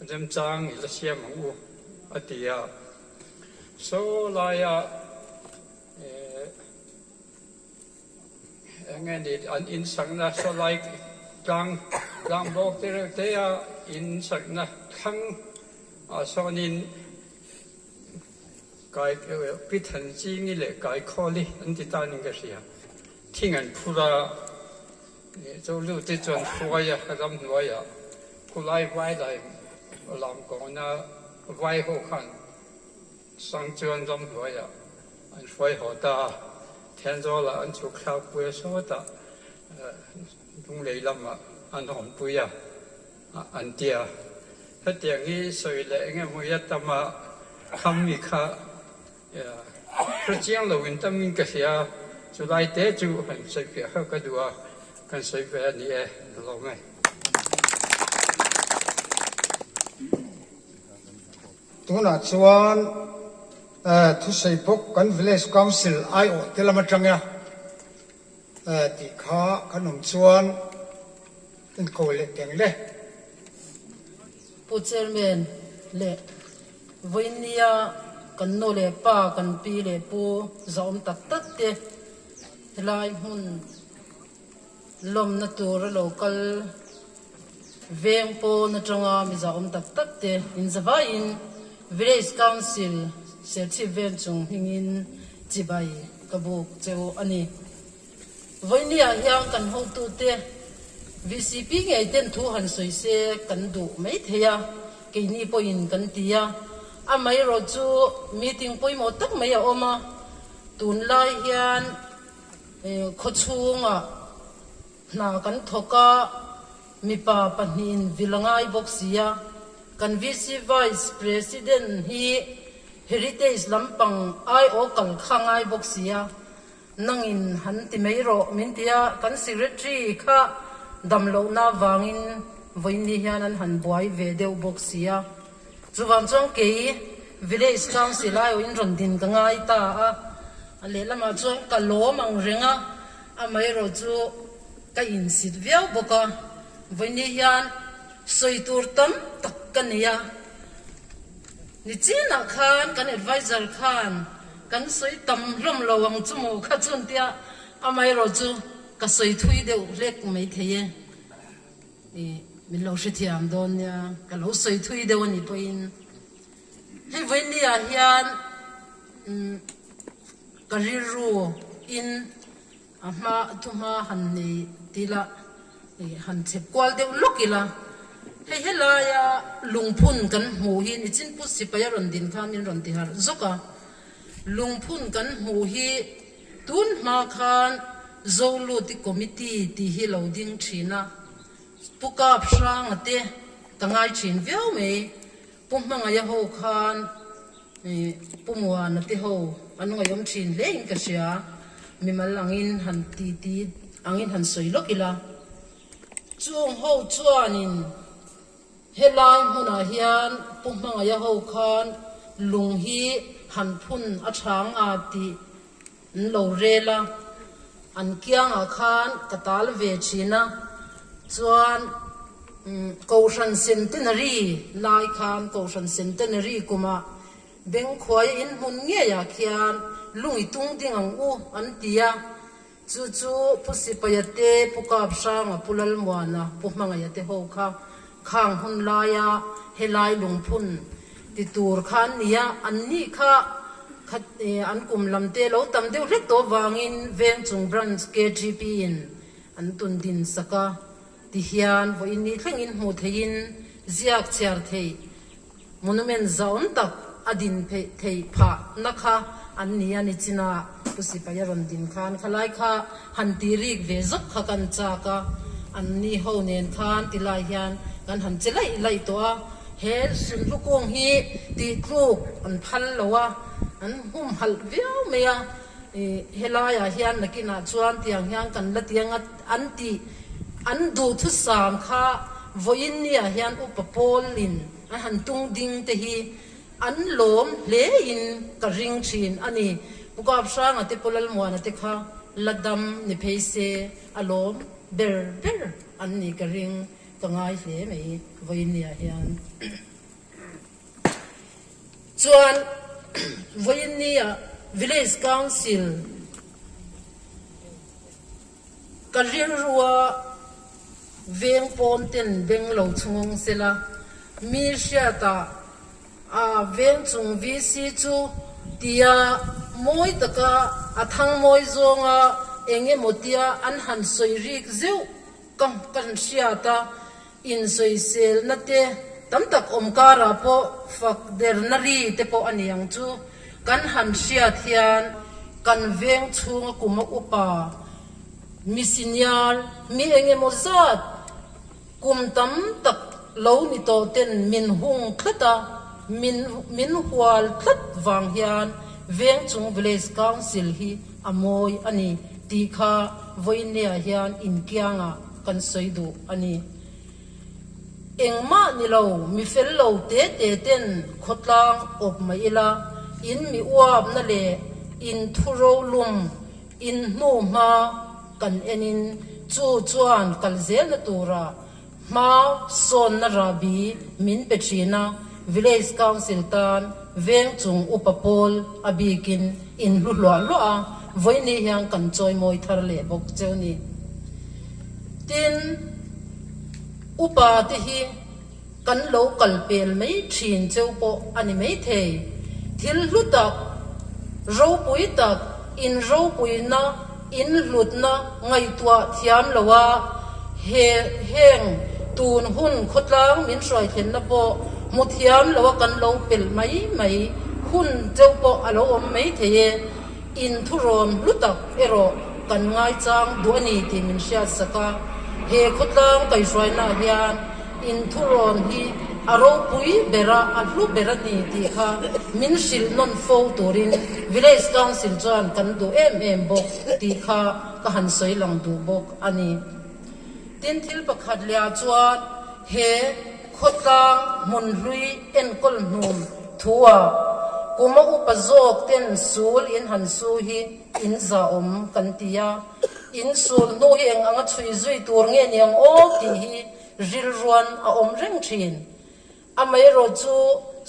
remchang i la siam ang u. a ti a. Saw laia eng nge ni an insakna saw lai tlang tlang bawk te reuh te a insakna thlang ah sawnin kai pi Thanchhingi leh Kaikhawli an ti ta niin ka hria. Thing an phur a, Cholu te chuan hruai a ramhnuaiah khulai vai lai lam kawngna vai ho khan sang chuan ramhnuaiah an hruai haw ta a, Thenzawl-ah an chhuk thlak pui a sawtah Lunglei lamah an hawnpui a an ti a. Hetiang hi sawi leh eng emaw ia tam a khammi kha Hre chiang loin tamin ka hria a, chulai te chu han sawi fiah kha ka duh a, kan sawi ve a ni e, lawm e. Tunah chuan thusawi bawk kan Village Council aiawh te lam atanga tih kha kan awm chuan inko leh teng le. Pu Chairman leh Vawinia kan nu leh pa, kan pi leh pu zahawm tak tak te helai hmun lawmna tur a lo kal veng pawn atanga mi zahawm tak tak te inzavaiin Village Council Serchhip Vengchung hmingin chibai ka buk cheu a ni. Vawinia hian kan hotute VCP ngei ten thu han sawi se kan duh mai thei a, keini pawhin kan ti a. Amaherawh chu meeting pawimawh tak mai a awm a, tunlai hian khawchhungah hna kan thawk a, mipa pahnihin vil a ngai bawk si a. Kan VC Vice President hi Heritage lampang aiawh kal kha ngai bawk si a. Nangin han ti mai rawh min ti a, kan secretary kha dam lohna vangin vawiinni hian an han buai ve deuh bawk si a. Chuvang chuan kei village council aiawhin rawn din ka ngai ta a, a lehlamah chuan ka lawm ang reng a, amaherawh chu ka insit viau bawk a, vawiinni hian sawi tur tam tak ka nei a. Nichinah khan kan advisor khan kan sawi tam hlawm lo ang chu maw kha chuan tia amaherawh chu ka sawi thui deuh hlek mai thei e. Ih min lo hrethiam dawn nia ka lo sawi thui deuh a nih pawhin hei vawinia hian umm ka rilru in A hma thu hma han nei tila ih han chhep kual deuh lawk ila, hei helaia lungphun kan hmuh hi nichin pu sipai a rawn din khan min rawn ti harh zawk a, lungphun kan hmuh hi tun hma khan Zoluti committee tih hi lo ding thin a, Pu Kap Hranga te ka ngai thin viau mai, Pu Hmangaia ho khan Pu Muana te ho an ngaihawm thin hle in ka hria, mimal angin han ti ti angin han sawi lawk ila. Chung ho chuanin helai hmunah hian Pu Hmangaia ho khan lung hi han phun a chhang a tih an lo rel a, an kiangah khan ka tal ve thin a, chuan Kohhran Centenary lai khan Kohhran Centenary kumah Bengkhuaia inhmun ngeiah khian lung i tung ding ang u an ti a, chu chu Pu Sipaia te, Pu Kaphranga, Pu Lalmuana, Pu Hmangaia te ho kha khang hun laia helai lungphun ti tur kha an ni a, anni kha khat an kum lam te lo tam deuh hlek tawh vangin Vengchung Branch KTP in an tun din sak a ti hian vawiin ni thlengin hmuh theihin ziak chhiar theih monument zahawm tak a din pheih theih phah na kha an ni a ni chin a, Pu Sipai a rawn din khan khalai kha han ti rik ve zawk kha kan chak a, an ni ho nen khan ti lai hian kan han che laih laih tawh a, he sunhlu kung hi tih tluk an phal lo a, an humhalh viau mai a, ih helaiah hian nakinah chuan tiang hian kan la ti anga an tih an duhthusam kha vawiin niah hian upa pawlin an han tung ding te hi An lawm hle in ka ring thin a ni. Pu Kaphranga te Pu Lalmuana te kha la dam ni phei se a lawm ber ber an ni ka ring ka ngai hle mai Vawinia hian. Chuan vawiin nia Village Council ka rilrua veng pawn ten beng lo chhungawng sela mi hriatah A veng chung VC chu tia mawi taka a thang mawi zawnga eng emaw tia an han sawi rik zeuh ka kan hriat a, insawiselna te tam tak awm karah pawh fak derna ri te pawh a ni ang chu kan han hriat hian kan veng chhunga kuma upa mi senior mi eng emaw zat Kum tam tak lo ni tawh ten min hung tlat a, min min hual tlat vang hian Vengchung Village Council hi a mawi a ni tih kha vawiinniah hian inkiangah kan sawi duh a ni. Engmah ni lo, mi fel lo te te ten khawtlang awp mai ila, in mi uapna leh in thuro lum in hnu hma Kan enin chu chuan kal zelna tura hma sawnna rahbi min pe thin a, Village Council tan veng chung upa pawl a bikin in hlu hluah hluah a, vawiini hian kan chawimawi thar leh bawk cheu ni. Tin, upa te hi kan lo kal pel mai thin cheu pawh a ni maithei. Thil hlu tak, ropui tak, in ropuina, in hlutna ngaihtuah thiam lo a, he heng tun hun khawtlang min hruai thlenna pawh hmu thiam lo a kan lo pel mai mai hun cheu pawh a lo awm maithei e. In thurawn hlu tak erawh kan ngaichang duh a ni tih min hriatsak a, he khawtlang kaihhruainaah hian in thurawn hi a ropui ber a, a hlu ber a ni tih kha min hrilh nawn fo turin Village Council chuan kan duh em em bawk tih kha ka han sawi lang duh bawk a ni. Tin, thil pakhat lehah chuan he khawtlang hmun hlui enkawl hnum thu-ah kuma upa zawk ten sul in han su hi in zahawm kan ti a, in sul hnu hi eng anga chhui zui tur nge ni ang aw tih hi rilruan a awm reng thin. Amaherawh chu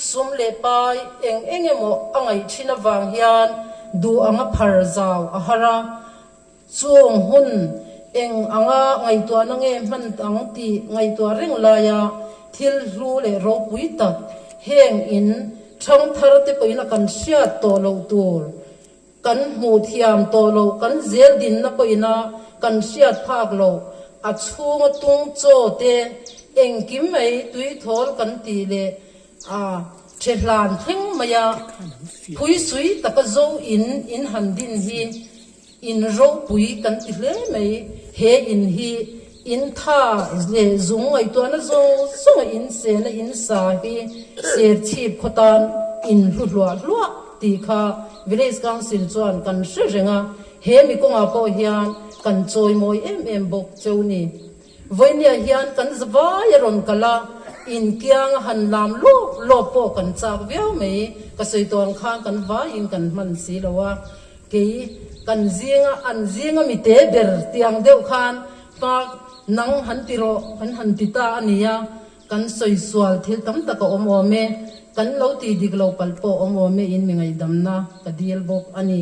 sum leh pai eng eng emaw a ngaih thin avang hian duh anga phar zau a har a, Chung hun eng anga ngaihtuahna nge hman ang tih ngaihtuah reng laia thil hlu leh ropui tak heng in thangthar te pawhin a kan hriat tawh loh tur, kan hmuh thiam tawh loh, kan zel dinna pawhin a kan hriat phak loh, a chhunga tung chaw te engkim mai tuithawl kan tih leh a the hlan thleng maia phuisui taka zo in in han din hi In ropui kan ti hle mai. He in hi in tha leh zung ngaihtuahna zawng zawnga in sena in sa hi Serchhip khaw tan in hlu hluah hluah tih kha Village Council chuan kan hre reng a, he mi kawngah pawh hian kan chawimawi em em bawk cheu ni. Vawinia hian kan zavai a rawn kal a, inkianga han lam lawp lawp pawh kan chak viau mai. Ka sawi tawh ang khan kan vaiin kan hman si lo a, kei kan zinga an zinga mi te ber tiang deuh khan hma nang han ti rawh kan han ti ta a nia, kan sawi sual thil tam tak a awm awm e, kan lo ti dik lo palh pawh awm awm e in mi ngaihdamna ka dil bawk a ni.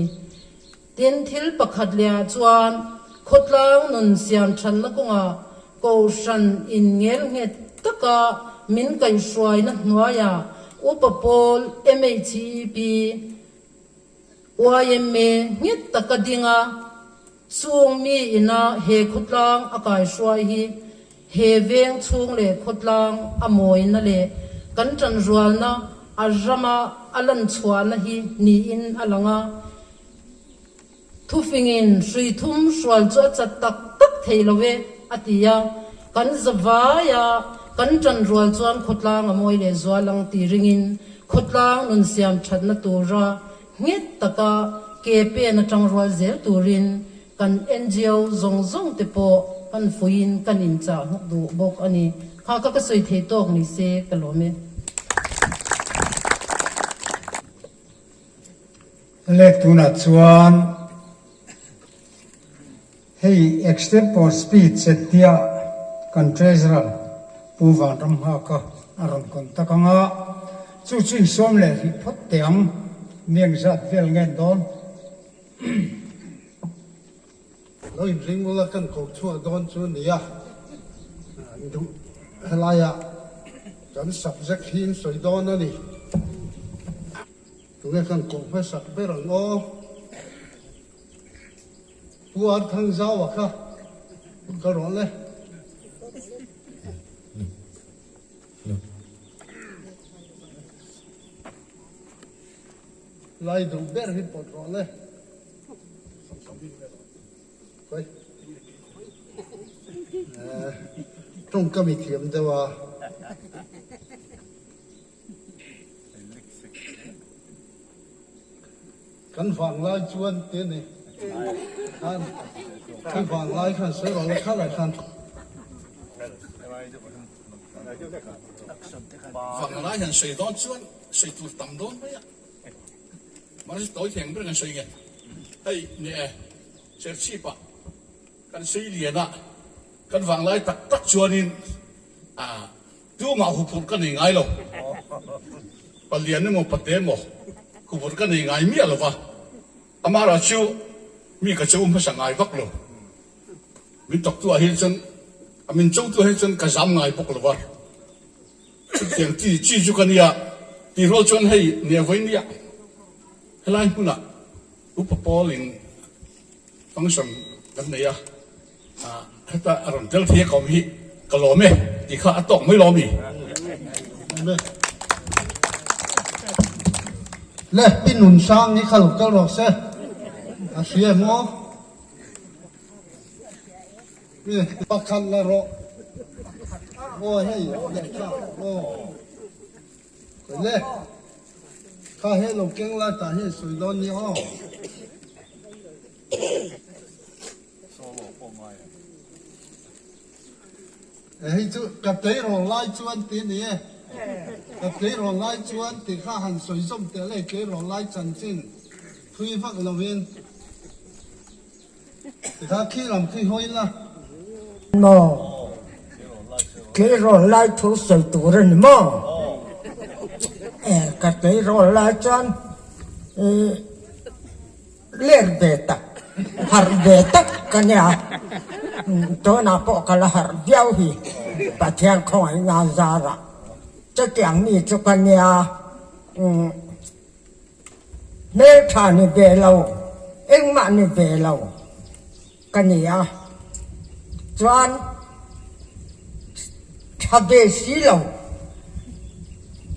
Tin, thil pakhat lehah chuan khawtlang nun siam thatna kawngah Kohhran in ngelnghet taka min kaihhruaina hnuaiah Upa Pawl, MHEP, yma nghet taka dinga chung mi ina he khawtlang a kaihruai hi he veng chhung leh khawtlang a mawina leh kan tanrualna a rama a lanchhuahna hi niin a lang a. Thufingin hrui thum hrual chu a chat tak tak thei lo e, a ti a. Kan zavaia kan tanrual chuan khawtlang a mawi leh zual ang tih ringin khawtlang nun siam thatna tura nghet taka ke pen atang rual zel turin Kan NGO zawng zawng te pawh kan fuiin kan inchah hnawk duh bawk a ni. Kha kha ka sawi thei tawk ni se ka lawm e. Lek tunah chuan hei extempore speech tia kan Treasurer Pu Vanramnghaka a rawn contact anga. Chu chu insawm leh rih phawt teh ang, mi engzat vel ngen dawn. Lo inring ula kan ko chhuah dawn chu nia, duh helaiah kan subject hi in sawi dawn a ni. Tunge kan koh hmasak ber ang aw? Pu Arthangzaua kha ka rawn le. Lai duh ber hi pawt rawh le. Khawi. Tawngkam i thiam deuh a. Kan vanglai chuan te ni khan kan vanglai khan sawi rawh le kha lai khan. Vanglai han sawi dawn chuan sawi tur tam dawn mai a, mahse tawi theng ber kan sawi nge hei ni e Serchhip ah kan sawi lian a kan vanglai tak tak chuanin ah Tumah huphurh ka nei ngai lo. Palian emaw pate emaw huphurh ka nei ngai miah lo va, amah chu mi ka cho hmasa ngai vak lo. Min tawktu ah hian chuan, a min chotu ah hian chuan ka zam ngai bawk lo va. Chutiang chi chi chu ka nia, tih rual chuan hei nia vawi nia helai hmunah Upa Paul in function kan nei a. Heta a rawn tel thei a ka awm hi ka lawm e tih kha a tawk mai lawm i. Le pi nun sang hi kha lo kal rawh se a hria em aw. Pakhat la rawh aw hei lehkha aw le kha he lo keng lai tah hian sawi dawn nia aw. Hei chu ka tleirawl lai chuan ti a ni e. Ka tleirawl lai chuan tih kha han sawi zawm teh le, tleirawl lai chanchin thui vak lovin tikha khi lam khi hawi la. Maw? Tleirawl lai thu sawi tur a ni maw? E, ka tleirawl lai chuan i. Ler ve tak, harh ve tak ka nia, tunah pawh ka la harh viau hi, Pathian khawngaihna zarah chutiang mi chu ka nia, hmeltha ni ve lo, engmah ni ve lo ka ni a, chuan tha ve si lo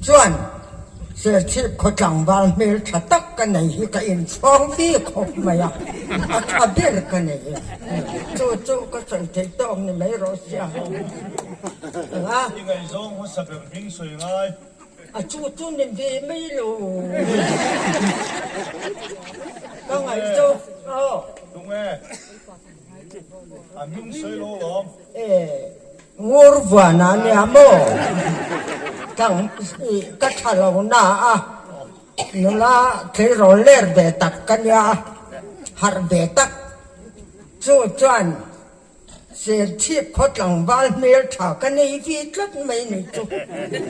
chuan Serchhip khaw tlangval hmel tha tak ka nei hi ka inchhawng bik khawp mai a, a tha ber ka nei e, chu chu ka sawi theih tawk ni mai rawh sia. Eng a? I ngaihzawng hmasa ber hming sawi ngai. A chu chu ni ve mai lo. Ka ngaihzawng aw. Tunge? A hming sawi lo lawm. E, ngur vuan a nia maw? Tlang ka tha lo na a, nula tleirawl ler ve tak ka nia, harh ve tak. Chu chuan Serchhip khaw tlangval hmel tha ka nei vi tlat mai ni chu,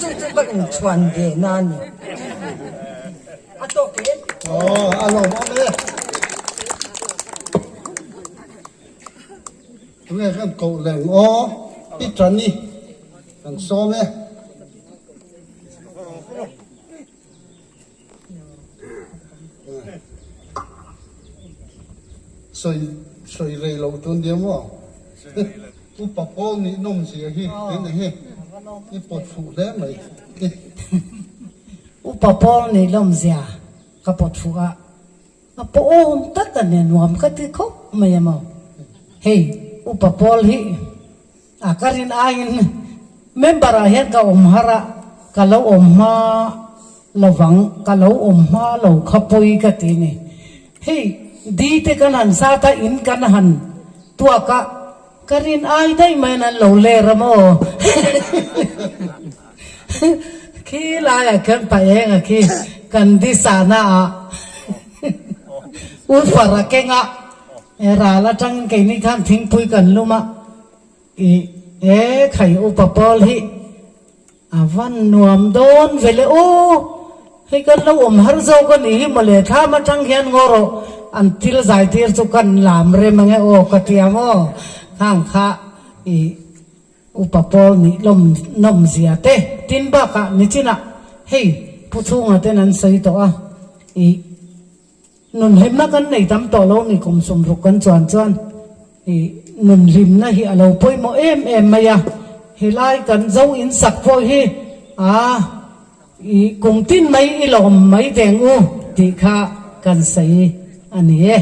chu chu ka inchhuan ve na a ni. A tawk em? Aw, a lawmawm e. Tunge kan koh leng aw, i tan i kan sawm e. Sawi sawi rei lo tun nia maw? Upa pawl nih nawm zia hi eng eng hi i pawt fuh hle mai. Upa pawl nih nawm zia ka pawt fuh a, a pawhawm tak a ni nuam ka ti khawp mai a maw. Hei upa pawl hi A ka rin aiin member ah hian ka awm har a, ka lo awm hma lovang, ka lo awm hma lo kha pawi ka ti ni. Hei di te kan han zat a, in kan han tuak a, ka rin ai daih maiin an lo ler a maw? Khi laiah khian pa enga khi kan di sahna ah Ufar a keng a, ral atangin keini khan thingpui kan lum a, I e khai upa pawl hi A van nuam dawn ve le aw, hei kan lo awm har zawk a nih hi mawle, thlam atang hian ngaw rawh an thil zai tir chu kan lam rem ange aw ka ti ang aw, khang kha i upa pawl nih lawm nawm zia te tin bakah nichinah hei Pu Chhunga ten an sawi tawh a i. Nunhlimna kan nei tam tawh lo ni kum sawmruk kan chuan chuan i nunhlimna hi a lo pawimawh em em mai a, helai kan zo in sak pawh hi a i kum tin mai i lawm mai teng u tih kha kan sawi a ni e,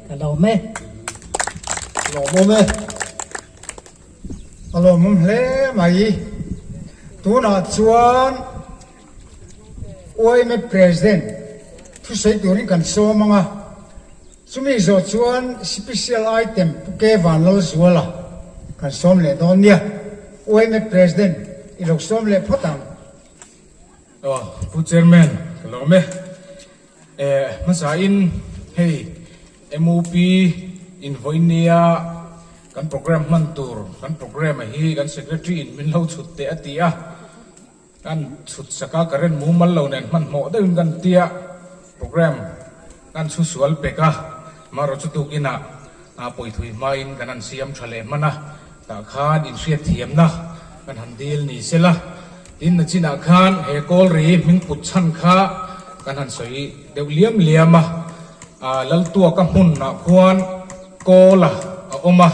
ka lawm e. Lawmawm e. A lawmawm hle mai. Tunah chuan. Yma President thusawi turin kan sawm ang a, chumi zawh chuan Special Item Pu Ke Vanlalzuala kan sawm leh dawn nia. Yma President i lo sawm leh phawt ang. Aw, Pu Chairman, ka lawm e. Eh, hmasain hei MUP in vawiin nia kan programme hman tur, kan programme a hi kan Secretary in min lo chhut teh a ti a. Kan chhut sak a, current mumal lo nen hmanhmawh deuhin kan tia program kan chhu sual pek a, marawh chu tukinah pawithui hmain kan han siam tha leh hman a, tah khan inhriat thiamna kan han dil ni sela, tin na chinah khan he kawl ri hming put chhan kha kan han sawi deuh liam liam a, Laltuaka hmunah khuan kawl a awm a,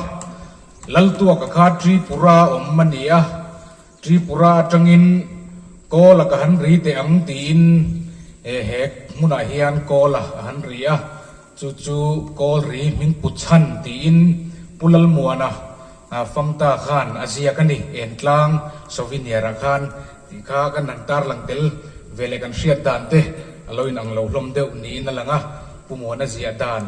Laltuaka kha Tripura awm a ni a. Tripura atangin Kawl a ka han ri teh ang tiin he hek hmunah hian Kawl a a han ri a, chu chu Kawl ri hming pu chhan tiin Pu Lalmuana famta khan a ziak a ni, Entlang Souvenir ah khan tih kha kan han tarlang tel ve leh kan hriat dan te a lo inang lo hlawm deuh niin a lang a, Pu Muana ziah dan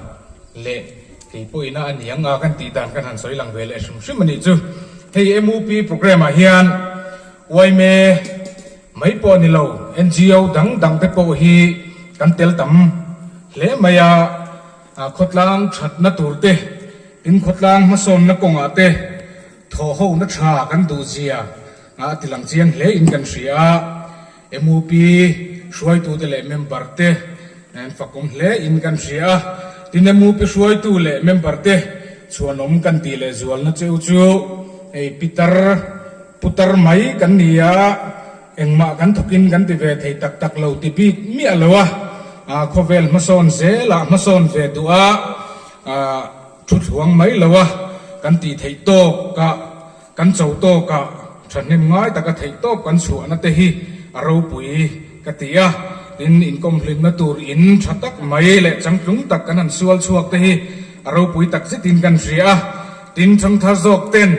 leh Kei pawhin a aniang a kan tih dan kan han sawi lang ve leh hrim hrim a nih chu. Hei MUP programme ah hian yma mai pawh ni lo NGO dang dang te pawh hi kan tel tam hle mai a, khawtlang thatna tur te, tin khawtlang hmasawnna kawngah te thawhhona tha kan duh zia a ti lang chiang hle in kan hria a. MUP hruaitute leh member te an fakawm hle in kan hria a, tin MUP hruaitu leh member te chhuanawm kan tih leh zualna cheu chu hei pitar putar mai kan ni a, engmah kan thawkin kan ti ve thei tak tak lo ti bik miah lo a, khawvel hmasawn zelah hmasawn ve duh a, thu thluang mai lo a kan tih theih tawk a. Kan cho tawkah thahnem ngai taka theih tawp kan chhuahna te hi a ropui ka ti a, tin inkawmhlimna tur in tha tak mai leh changtlung tak kan han sual chhuak te hi a ropui tak zetin kan hria a, tin thangthar zawk ten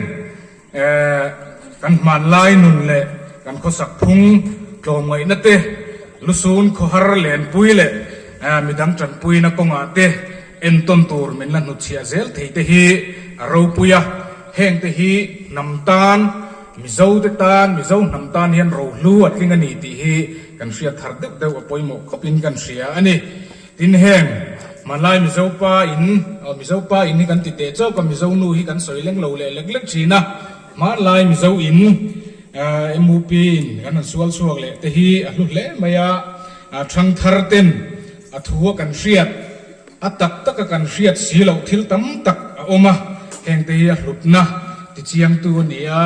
kan hmanlai nun leh kan khawsak phung tlawmngaihna te lusun khawhar lenpui leh midang tanpuina kawngah te Entawn tur min la hnutchhiah zel thei te hi a ropui a, heng te hi hnam tan, Mizo te tan, Mizo hnam tan hian rohlu a tling a ni tih hi kan hriat thar deuh deuh a pawimawh khawpin kan hria a ni. Tin heng hmanlai Mizo pa in, aw Mizo pa in hi kan ti teh chawk a, Mizo nu hi kan sawi leng lo leh lek lek thin a, hmanlai Mizo in MUP in kan han sual chhuak leh te hi a hlu hle mai a, thangthar ten A thu a kan hriat, a tak tak a kan hriat si loh thil tam tak a awm a, hengte hi a hlutna tichiangtu a ni a,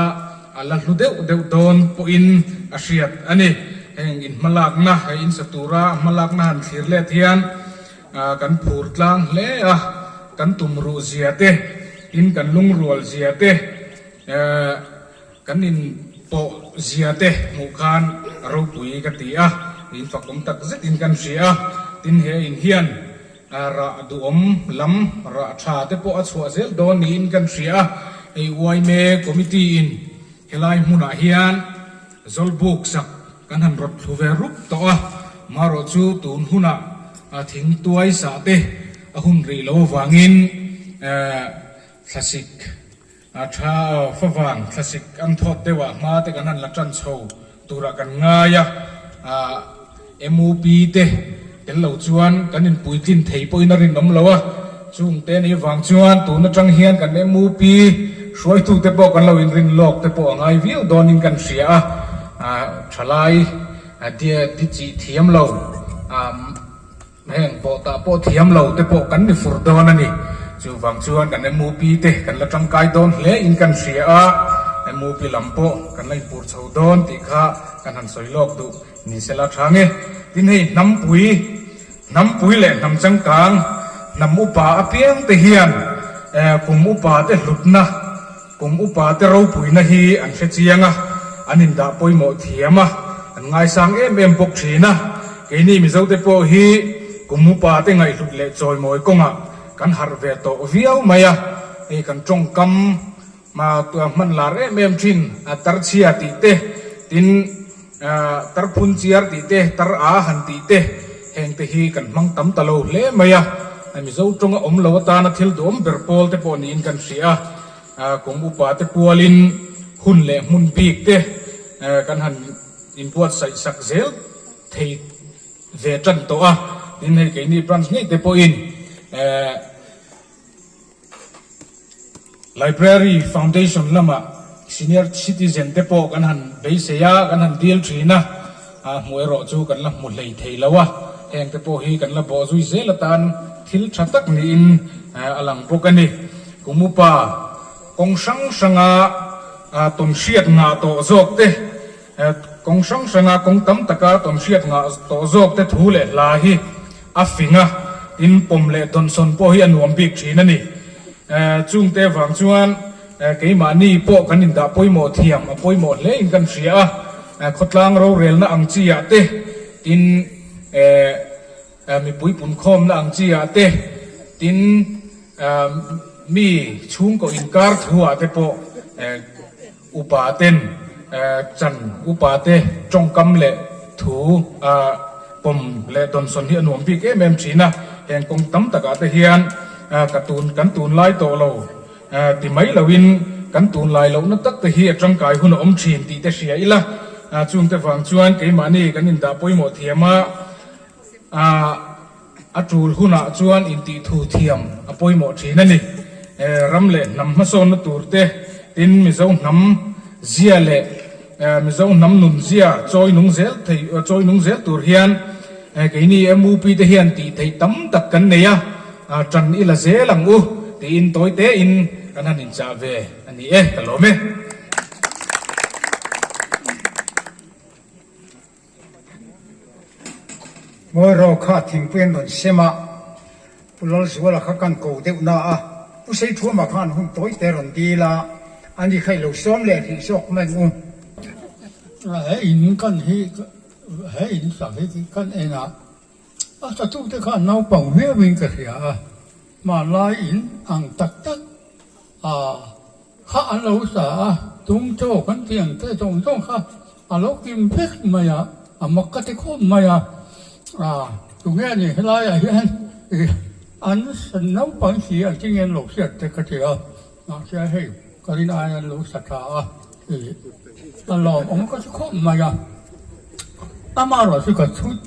a la hlu deuh deuh dawn pawhin a hriat a ni. Heng inhmalakna, hei insa tura hmalakna han thlir let hian kan phur tlang hle a, kan tumruh zia te, tin kan lungrual zia te, Kan in pawh zia te hmuh khan a ropui ka ti a, in fakawm tak zetin kan hria a, tin he in hian rah duhawm lam rah tha te pawh a chhuah zel dawn niin kan hria a, hei yma committee in helai hmunah hian Zawlbuk sak kan han rawt thlu ve rup tawh a, marawh chu tun hunah thing tuai sah te a hun rih lo avangin thlasik A tha aw, favang thlasik an thawt deuh ah hma te kan han la tan chho turah kan ngai a, MUP te tel lo chuan kan inpuitlin thei pawhin a rinawm lo a, chung te ni vang chuan tun atang hian kan MUP hruaitu te pawh kan lo inrin lawk te pawh a ngai viau dawnin kan hria a. thalai di chih thiam lo heng pawh tah pawh thiam lo te pawh kan ni fur dawn a ni. Chuvang chuan kan MUP te kan la tangkai dawn hle in kan hria a, MUP lam pawh kan la inpur chho dawn tih kha kan han sawi lawk duh ni sela tha nge. Tin hei hnampui, hnampui leh hnam changkang, hnam upa apiang te hian kum upa te hlutna, Kum upa te ropuina hi an hre chiang a, an indah pawimawh thiam a, an ngaisang em em bawk thin a. Keini Mizote pawh hi kum upa te ngaihhlut leh chawimawi kawngah kan harh ve tawh viau mai a, hei kan tawngkam hman lar em em thin a tarchhia tih te, tin tarphun chiar tih te, tar a han tih te, heng te hi kan hmang tam ta lo hle mai a. Mizo tawnga awm lo atana thil duhawm ber pawl te pawh niin kan hria a, kum upa te pualin hun leh hmun bik te kan han inbuatsaih sak zel thei ve tan tawh a, tin hei keini branch ngei te pawhin Library Foundation lamah senior citizen te pawh kan han beisei a, kan han dil thin a, hmuh erawh chu kan la hmu hlei thei lo a, heng te pawh hi kan la bawh zui zel atan thil tha tak niin a lang bawk a ni. Kum upa kawng hrang hranga tawnhriat ngah tawh zawk te, Kawng hrang hranga kawng tam taka tawnhriat ngah tawh zawk te thu leh hla hi a fing a, tin pawm leh dawnsawn pawh hi a nuam bik thin a ni. Chungte vang chuan keimahni pawh kan indah pawimawh thiam a pawimawh hle in kan hria a, khawtlang rorelna ang chi ah te, tin mipui punkhawmna ang chi ah te, tin mi chhungkaw inkar thu ah te pawh Upa ten chan upa te tawngkam leh thu pawm leh dawnsawn hi a nuam bik em em thin a, heng kawng tam takah te hian ka tun kan tunlai tawh lo ti mai loin kan tunlai lohna tak te hi a tangkai hun a awm thin tih te hria ila, chungte vang chuan keimahni kan indah pawimawh thiam a. A tul hunah chuan intihthu thiam a pawimawh thin a ni. Ram leh hnam hmasawnna tur te, tin Mizo hnam zia leh Mizo hnam nun zia chawi nung zel thei chawi nung zel tur hian keini MUP te hian tih theih tam tak kan nei a, tan i la zel ang u tiin tawi tein kan han inchah ve a ni e, ka lawm e. Ngawi rawh kha thingpui an rawn sem a, Pu Lalzuala kha kan ko deuh na a, Pu Seithuama khan hun tawi te rawn dil a, ani kha i lo sawm leh hrih zawk mai ang u. He in kan hi he in sak hi kan en a, a satute khan naupang viauin ka hria a, hmanlai in ang tak tak a kha an lo sa a, tung chaw kan tih ang te zawng zawng kha a lo kim vek mai a, a mak ka ti khawp mai a, ah tunge a ni helaiah hian ih an naupang si an ti nge an lo hriat te ka ti a, mahse hei ka rin aiin an lo sa tha a, ih a lawmawm ka ti khawp mai a, amaherawhchu ka chhut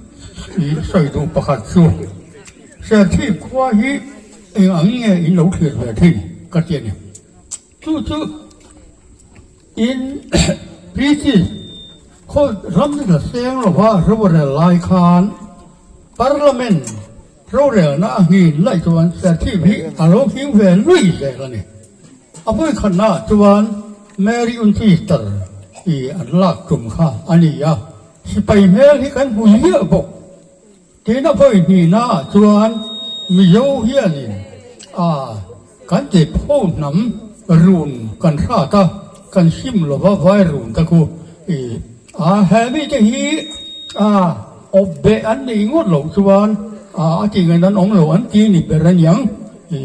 ih sawi duh pakhat chu Serchhip khua hi eng ang nge in lo thlir ve thin ka ti a ni. Chu chu in British khaw ram la seng lova rorel lai khan Parliament rorelna a nghin laih chuan Serchhip hi a lo hing ve lui zel a ni. A vawikhatnaah chuan Mary Unchister i an lak tum kha a ni a, sipai hmel hi kan hmu ziah bawk. Tin a vawi hnihnaah chuan Mizo hianin a kan ti pho hnam run kan hrat a, kan sim lova vai run te khu i a he mite hi a awp beh an nih ngawt loh chuan a a tih ngaihna an awm lo an ti ni ber aniang i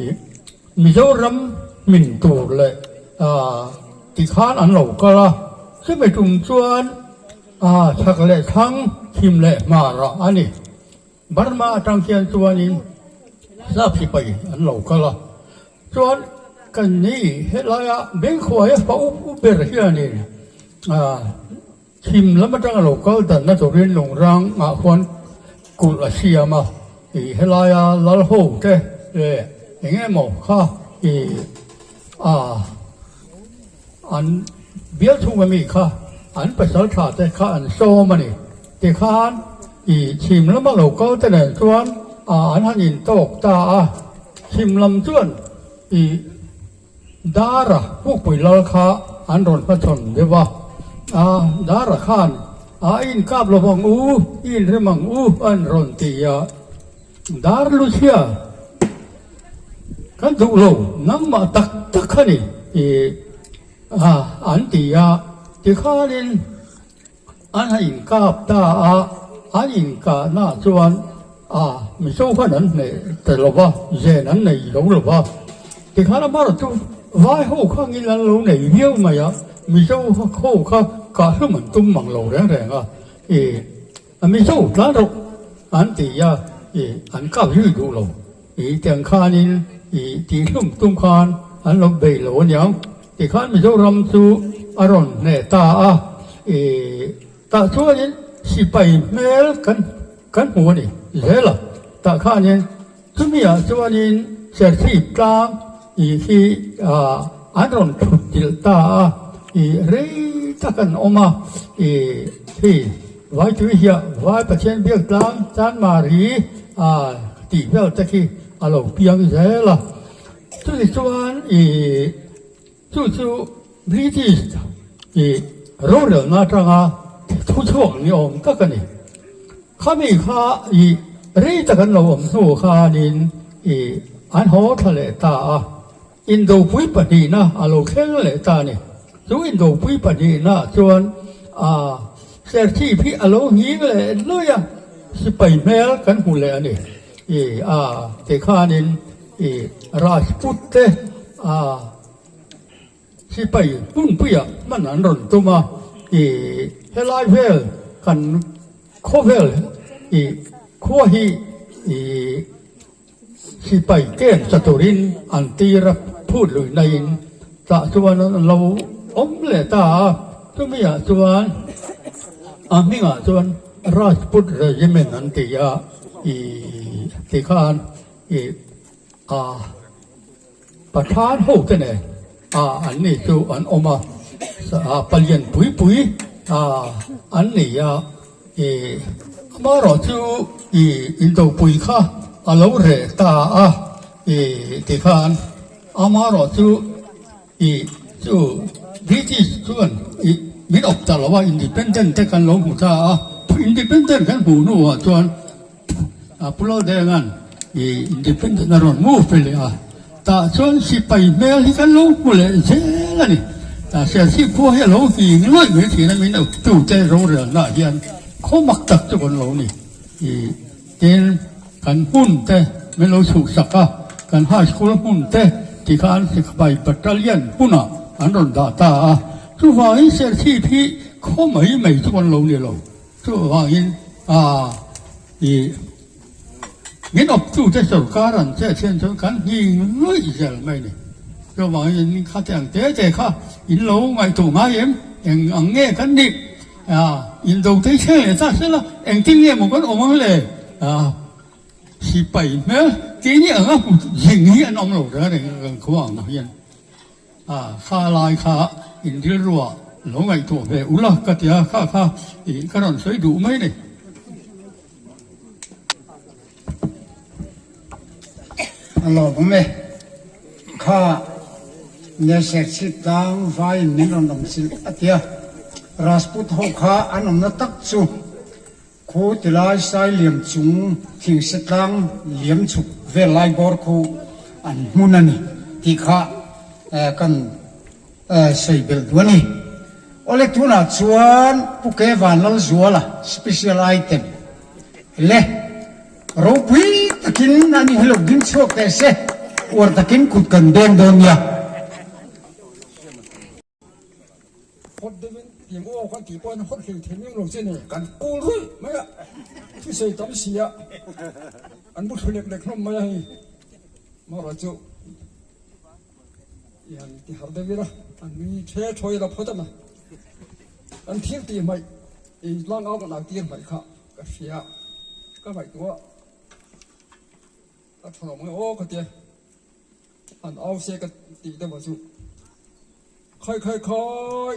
Mizoram hmin tur leh a tikhan an lo kal a, chumi tum chuan A chhak leh thlang thim leh hmar ah a ni. Burma atang hian chuanin sap sipai an lo kal a, chuan kan ni helaia Bengkhuaia fa up up ber hianin thim lam atanga lo kal danna turin lungrang ah khuan kulh a siam a, ih helaia lal ho te leh eng emaw kha ih a an bial chhunga mi kha. an pasaltha te kha an sawm a ni. Tikhan i chhim lama lo kal te nen chuan an han intawk ta a, chhim lam chuan i Dara pukpui lal kha an rawn hmachhawn deuh a, Dara khan a inkap lo ang u, i inrem ang u an rawn ti a, Dar Luchhia kan duh lo, nangmah tak tak kha ni i an ti a, tikhanin An han inkap ta a, an inkahna chuan a Mizo khan an hneh ta lo va, zen an nei zo lo va. Tikhan amaherawh chu vai ho kha ngil an lo nei viau mai a, Mizo ho kha kahhlum an tum mang lo reng reng a, i Mizo tlan rawh an ti a, i an kap zui duh lo. I tiang khanin i tihhlum tum khan an lo bei lo aniang. Tikhan Mizoram chu a rawn hneh ta a, i tah chuanin sipai hmel kan kan hmu a ni zel a, tah khanin chumi ah chuanin Serchhip tlang i hi an rawn thut tilh ta a, i rei tak an awm a, i khi Vaitui hiah Vai Pathian biak tlang Chanmari tih vel te khi a lo piang zel a. Chumi chuan i chu chu British i rorelna atanga thu chhuak ni awm tak a ni. Khami kha i rei tak an lo awm hnu khanin i an haw thla leh ta a, Indopui pahnihna a lo thleng leh ta a ni. Chu Indopui pahnihna chuan a Serchhip hi a lo nghing leh luih a, sipai hmel kan hmu leh a ni. I a tikhanin I Rajput te a sipai hmunpuiah hman an rawn tum a, i helai vel kan khawvel i khua hi i sipai kem sa turin an tir a phut lui naiin tah chuan an lo awm leh ta a, chumi ah chuan a hmingah chuan Rajput Regiment an ti a, i tikhan I a Pathan ho te nen a an ni chu an awm a, palian pui pui a an ni a, i amaherawh chu i indopui kha a lo reh ta a, i tikhan amaherawh chu i chu British chuan i min awp ta lo a, independent te kan lo hmu ta a, independent kan hmuh hnuah chuan. A Pu Laldenga'n i independent a rawn move ve leh a, tah chuan sipai hmel hi kan lo hmu leh zel a ni. Tah Serchhip khua hi a lo nghing luaih mai thin a, min tute rorelnaah hian khaw mak tak chu kan lo ni. I tin kan hmun te min lo chhuhsak a, kan high school hmun te tikhan sipai battalion hmunah an rawn dah ta a, chuvangin Serchhip hi khaw mai mai chu kan lo ni lo. Chuvangin a i min awptute sorkar an che thian chuan kan nghing luih zel mai a ni. Chuvangin in kha te ang te te kha in lo ngaihtuah ngai em? Eng ang nge kan nih? A in do thei thleng leh ta sela engtin nge maw kan awm ang le? A sipai hmel keini anga hmu zing hi an awm lo reng reng kan khua ang hian. A kha lai kha in rilruah lo ngaihtuah ve ula ka ti a, kha kha ih ka rawn sawi duh mai ni. A lawmawm e. Kha nia Serchhip tlang vaiin min rawn awm chilh a tia. Rajput ho kha an awmna tak chu Khu tilai sai liam chung thingse tlang liam chhuk vel lai bawr khu an hmun a ni tih kha kan sawi belh duh a ni. Awle tunah chuan Pu Ke Vanlalzuala special item le ropui takin ani hi lo ding chhuak teh se, uar takin kut kan beng dawn nia. Hot deuhin tiang aw kan tih pawhin hot hlei thei miau lo che ni. Kan kul ruih mai a, thusei tam si a, an bu thlu lek lek hlawm mai a hei. Amaherawh chu i han ti harh deuh ila, an nui the thawi ila phawt a na. Kan thil tih hmaih, i tlang au kan au tir hmaih kha ka hria, ka ngaihtuah a tha lo mai aw ka tia. An au se ka tih deuh ah chu khai khai khai.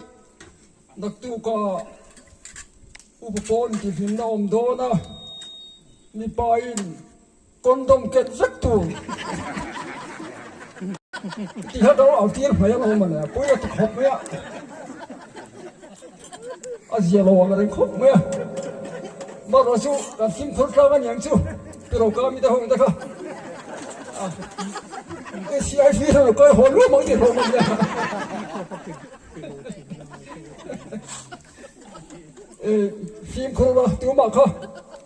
Naktuka upa pawn tihhlimna awm dawn a, mipain condom ken vek tur tih a lo au tir mai alawm a le, pui a ti khawp mai a, a zia lo ang reng khawp mai a, marawh chu kan fimkhur tlang a niang chu Piroka mite ho te kha a CIC hian a kawi haw luam ang tih hlawm a nia. Fimkhur la tumah kha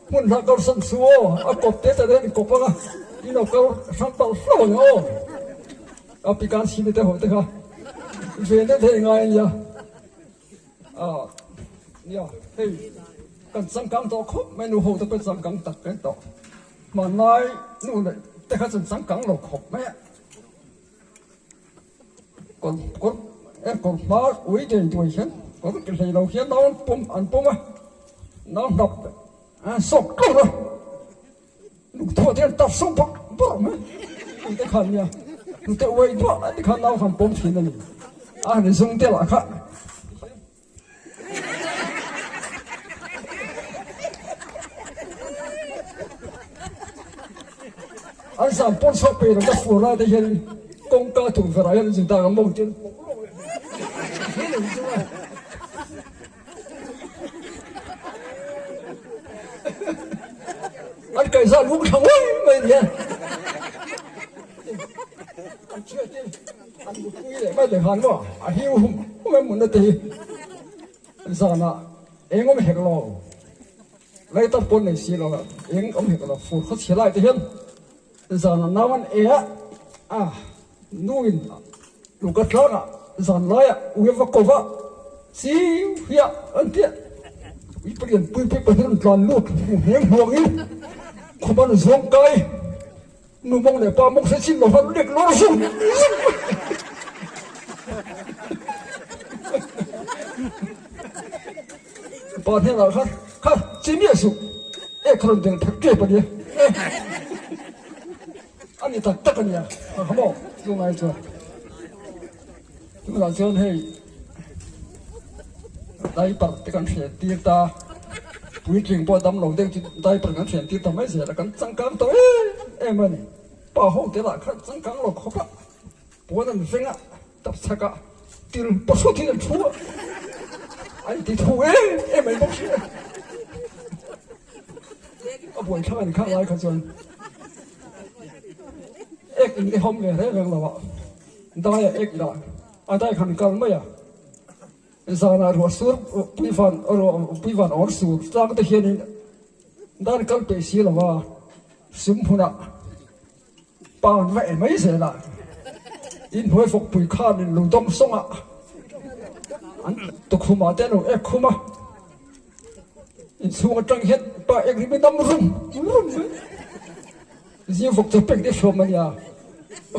hmun hla kalsan su aw, a kawp te te in kawp anga in lo kal hrang palh hlauh ang aw. A pikan simi te ho te kha ven deuh thei ngai ania. Nia hei kan changkang tawh khawp mai nu ho te pawh changkang tak kan tawh. Hmanlai nu leh te kha chuan changkang lo khawp mai a. Kawr kawr e kawr hma ui dei duai hian kawr ke hlei lo hian nau an pawm an pawm a nau hnap a sawk tlawr a lungthuah te an tap sawk bawrh bawrh mai hnute khan nia hnute uai duah te khan nau khan pawm thin a ni a han zung te lah kha. An zan pawn chhuak pe lo ka fur lai te hian kawngka tukverh ah hian an zin tak a mawng te an pawh lawk leh an kaihza lung tha ngawih mai a nia an chhiat in An mutpui leh mai leh khan maw a hiu hum hum em munna te hi zanah eng awm hek lo lei tam pawn nei si lo eng awm hek lo fur khaw chhe lai te hian zanah nau an e a a nu in luka tlangah zan laiah ui va ko va chiu hiah an tia ui palian pui pui pahnih an tlan lut hmuh hmuang in khum an zawng kai. Nu mawng leh pa mawng hre chin lo han lek lawr zung zung. Pa hnenah khan kha chi miah suh e kha rawn del phek tep ania a ni tak tak ania kha maw chungai chuan tunah chuan hei diaper te kan hriat tir ta puitling pawh dam lo deuh chu diaper kan hriat tir ta mai zel a kan changkang tawh em em a ni pa ho te lah khan changkang lo khawp a puan an veng a tapchhak ah til pahru thil an thu a an ti thu em em mai bawk si a a buaithlak a ni khang lai kha chuan ek in te hawm ve reng reng lo a dai ah ek dah. A dai khan kal mai a, zanah ruah sur pui van ruah pui van awr sur tlang te hianin dan kal peih si lo a, sum hmunah pan va e mai zel a, inhnuai fawkpui khanin lu dawng sawng a, an tukhumah te an lo ek khum a, inchhung atang hian pa ek ri mai dam rum rum mai. Zing vawk chu pek te hrawm a nia,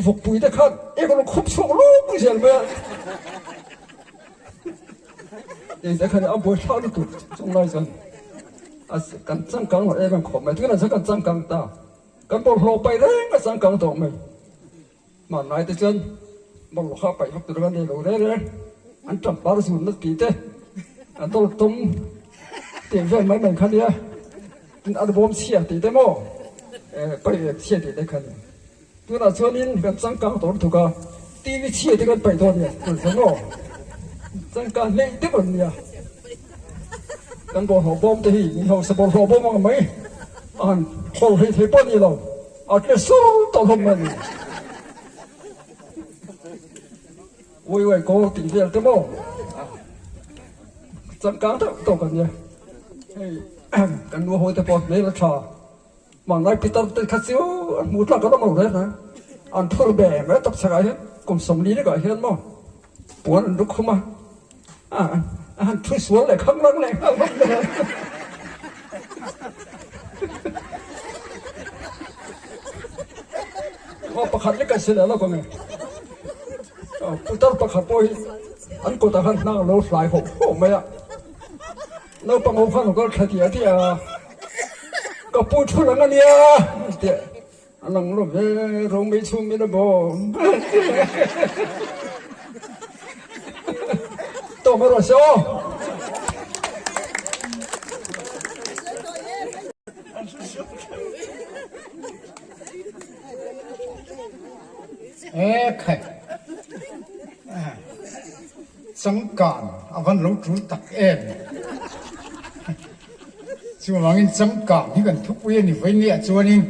vawkpui te khan ek rawng khup chhuak luk zel mai a. Eng te khan a buai thlak lutuk chung lai chuan a kan changkang lo em em khawp mai, tunah chuan kan changkang ta, kan bawlhhlawh paih reng a changkang tawh mai. Hmanlai te chuan bawlhhlawh kha paih vak tur a nei lo reng reng, an ṭap bar zun na tih te, an dawl tum tih vel mai mai kha nia, tin an bawm chhia tih te maw paih ek chhia tih te kha nia. Tunah chuanin kan changkang tawh lutuk a, TV chhia te kan paih dawn nia, tun chuan maw changkang hleih deuh an nia. Kan bawlhhlawh bawm te hi min hausa bawlhhlawh bawm ang mai, a han hawl hlei thei pawh a ni lo. A tle sur tawh hlawm mai a ni. Uai uai kaw tih vel te maw? Changkang deuh tawk an nia. Hei kan nu ho te pawh hmel a tha. Hmanlai pitar te kha chu an hmu tlak an awm lo reng a. An thur be mai tawp chhakah hian kum 40 lekah hian maw puan an lukhum a. A han thu sual leh khang lang leh nghal vak mai a. Aw pakhat lek kan si leh lawk ang e. Putar pakhat pawh hi an kawtah khan hnang a lo hlai hawh hawh mai a. Naupang ho khan a kal thla diah diah a, Ka pu thu lang a nia tih a lang lo ve, Romei chhung in a bawm. Tawm erawh se aw. E khai. Changkan a van lo tul tak em. Chuvangin changkan hi kan thupui a ni vawi nia chuanin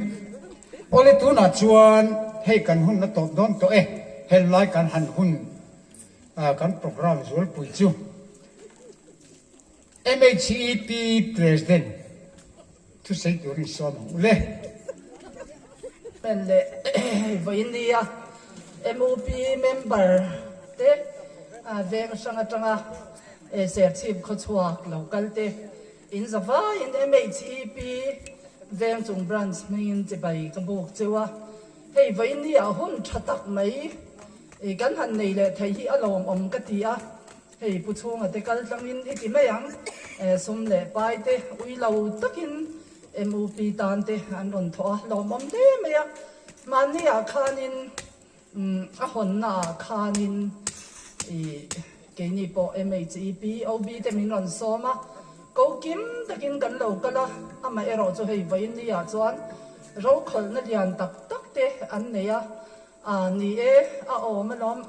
awle tunah chuan hei kan hun a tawp dawn tawh e, helai kan han hun kan programme zualpui chu. MHEP President thusawi turin sawm ang u le. Men leh vawiin nia MUP member te veng hrang atanga Serchhip khawchhuak lo kal te in zavaiin MHEP veng chung branch hmingin chibai ka buk cheu a. Hei vawiin nia hun tha tak mai kan han nei leh thei hi a lawmawm ka ti a. Hei Pu Chhunga te kal tlangin i ti mai ang, sum leh pai te ui lo takin MUP tan te an rawn thawh a, lawmawm hle mai a. Mahni ah khanin a hawnna ah khanin i keini pawh MHEP, OB te min rawn sawm a, ko kim takin kan lo kal a, amaherawh chu hei vawiin ah chuan rokhawlhna lian tak tak te an nei a, a ni e, a awm alawm.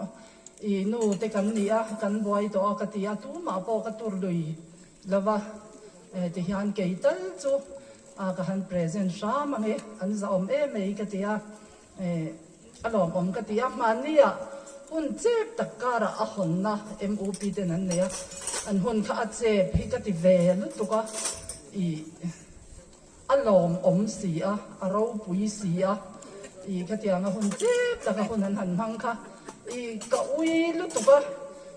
I nu te kan ni a, kan buai tawh a ka ti a, tumah pawh ka tur lui lo va, ti hian kei tal chu ka han present hram ang e, an zahawm em mai ka ti a, a lawmawm ka ti a, hmanni ah hun chep tak karah a hawnna MUP ten an nei a, an hun kha a chep hi ka ti ve lutuk a, i. A lawmawm si a, a ropui si a, i khatianga hun tlem taka hun an han hmang kha i ka ui lutuk a,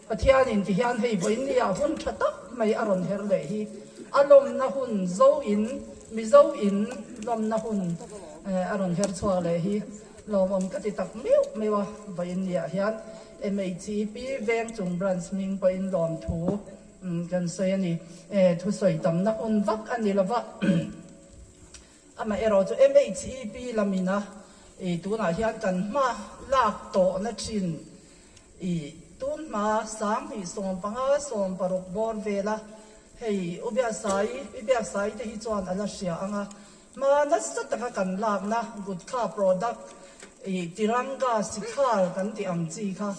Pathianin ti hian hei vawiin ni ah hun tha tak mai a rawn her leh hi, a lawmna hun zo in, Mizo in lawmna hun a rawn her chhuak leh hi lawmawm ka ti tak meuh meuh a, vawiin ni ah hian MHEP Vengchung Branch hming pawhin lawmthu Kan sawi a ni. Thusawi tamna hun vak a ni lova, amaherawh chu MHEP lamina tunah hian kan hma lak tawhna thin i tun hma 2015 16 bawr vela hei U Biaksai, Pi Biaksai te hi chuan a la hria ang a, hma nasa taka kan lakna gutkha product i tiranga sikhar kan tih ang chi kha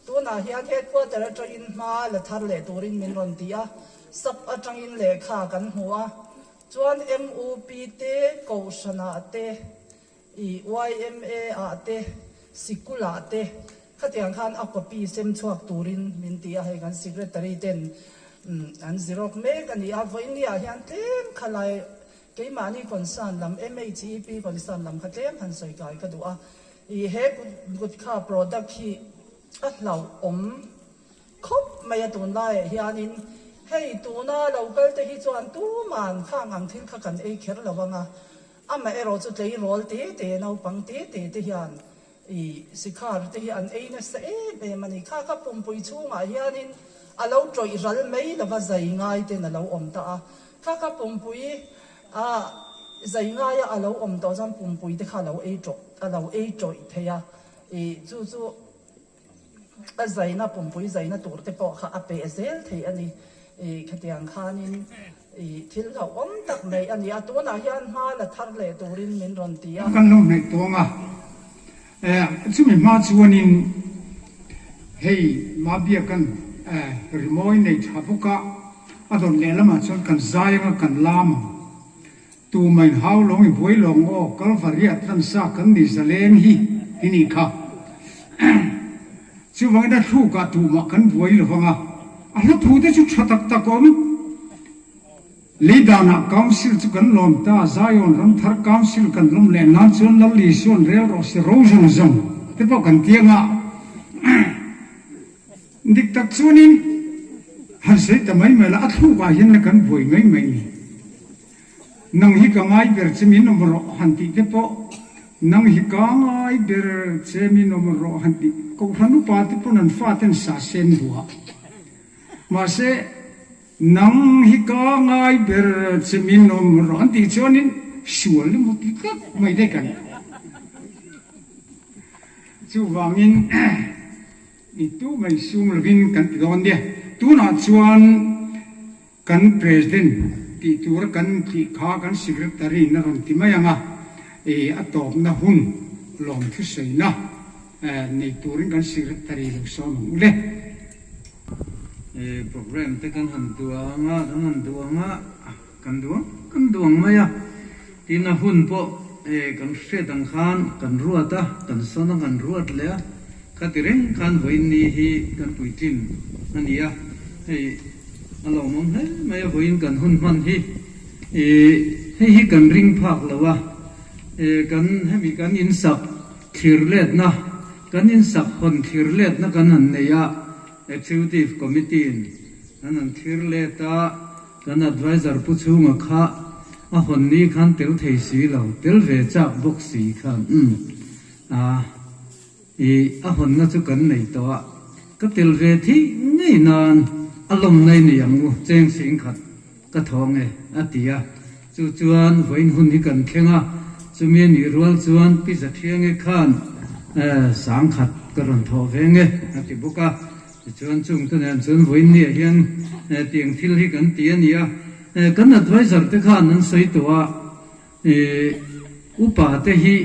Tunah hian headquarter atangin hma la thar leh turin min rawn ti a, sub atangin lehkha kan hmu a, chuan MUP te, Kohhranah te, i yma ah te, sikulah te khatiang khan a copy sem chhuak turin min ti a, hei kan secretary ten an zirawk mek a ni a, vawiinniah hian tlem khalai keimahni concern lam MHEP concern lam kha tlem han sawi kai ka duh a. I he gutkha product hi a hlauhawm khawp mai a tunlaiah hianin hei tuna lo kal te hi chuan tuman khang ang thil kha kan ei kher lo ang a, amaherawh chu tleirawl te te naupang te te te hian i sikhar te hi an ei nasa em em a ni. Kha kha pumpui chhungah hianin a lo tawih ral mai lova zai ngai ten a lo awm ta a, kha kha pumpui A zai ngaia a lo awm tawh chuan pumpui te kha a lo ei tawh, a lo ei tawih thei a, ih chu chu a zaina pumpui zaina tur te pawh kha a peh zel thei a ni. Ih khatiang khanin ih thil hlauhawm tak mai a ni a, tunah hian hma la thar leh turin min rawn ti a. Kan lo hnaih tawng a, eh chumi hma chuanin hei Mabiakan eh rimawi nei tha bawk a, A dawt lehlamah chuan kan zai anga kan lam ang. Tumain hau lawng i buai lawng aw, Kalvari a tlansa kan ni zaleng hi i nih kha. Chuvangin a thlukah tumah kan buai lo vang a, a hla thu te chu tha tak tak awm. Lei danah Council chu kan lawm ta, Zion Ramthar Council kan lawm leh nan chuan Lal Isuan rel rawh se ro zawng zawng te pawh kan ti anga. Dik tak chuanin han sawi ta mai mai la, a thlukah hian la kan buai mai mai ni. Nang hi ka ngai ber che min awm rawh han tih te pawh, nang hi ka ngai ber che min awm rawh han tih Kohhran upa te pawn an faten sa sen duah. Mahse, nang hi ka ngai ber che min awm rawh han tih chuanin sual emaw ti tlat mai te kan. Chuvangin. I tu mai sum lovin kan ti dawn nia. Tunah chuan kan President tih tura kan tih kha kan Secretary in a rawn ti mai ang a, i a tawpna hun lawmthu sawiina. Nei turin kan secretary lo sawm ang u le. Program te kan han duang a, kan han duang a, kan duang kan duang mai a. Tin a hun pawh kan hriat ang khan kan ruat a, kan sawn a kan ruat leh a. Khati reng khan vawiin ni hi kan puitlin a ni a, hei a lawmawm hle mai a vawiin kan hun hman hi. Hei hi kan ring phak lo a, kan hemi kan insak Thlir letna, Kan insak hawn thlir letna kan han nei a, Executive Committee-in kan han thlir let a, kan Adviser Pu Chhunga kha a hawn ni khan tel thei si lo, tel ve chak bawk si khan umm a i a hawnna chu kan nei tawh a, ka tel ve theih ngei nan a lawmna i nei ang u, cheng sing khat ka thawng e a ti a. Chu chuan vawiin hun hi kan thleng a, chumi a nih rual chuan Pi Zathiange khan sangkhat ka rawn thawh ve nge a ti bawk a. Tichuan chungte nen chuan vawiin niah hian tiang thil hi kan ti a ni a. Kan adviser te khan an sawi tawh a, upa te hi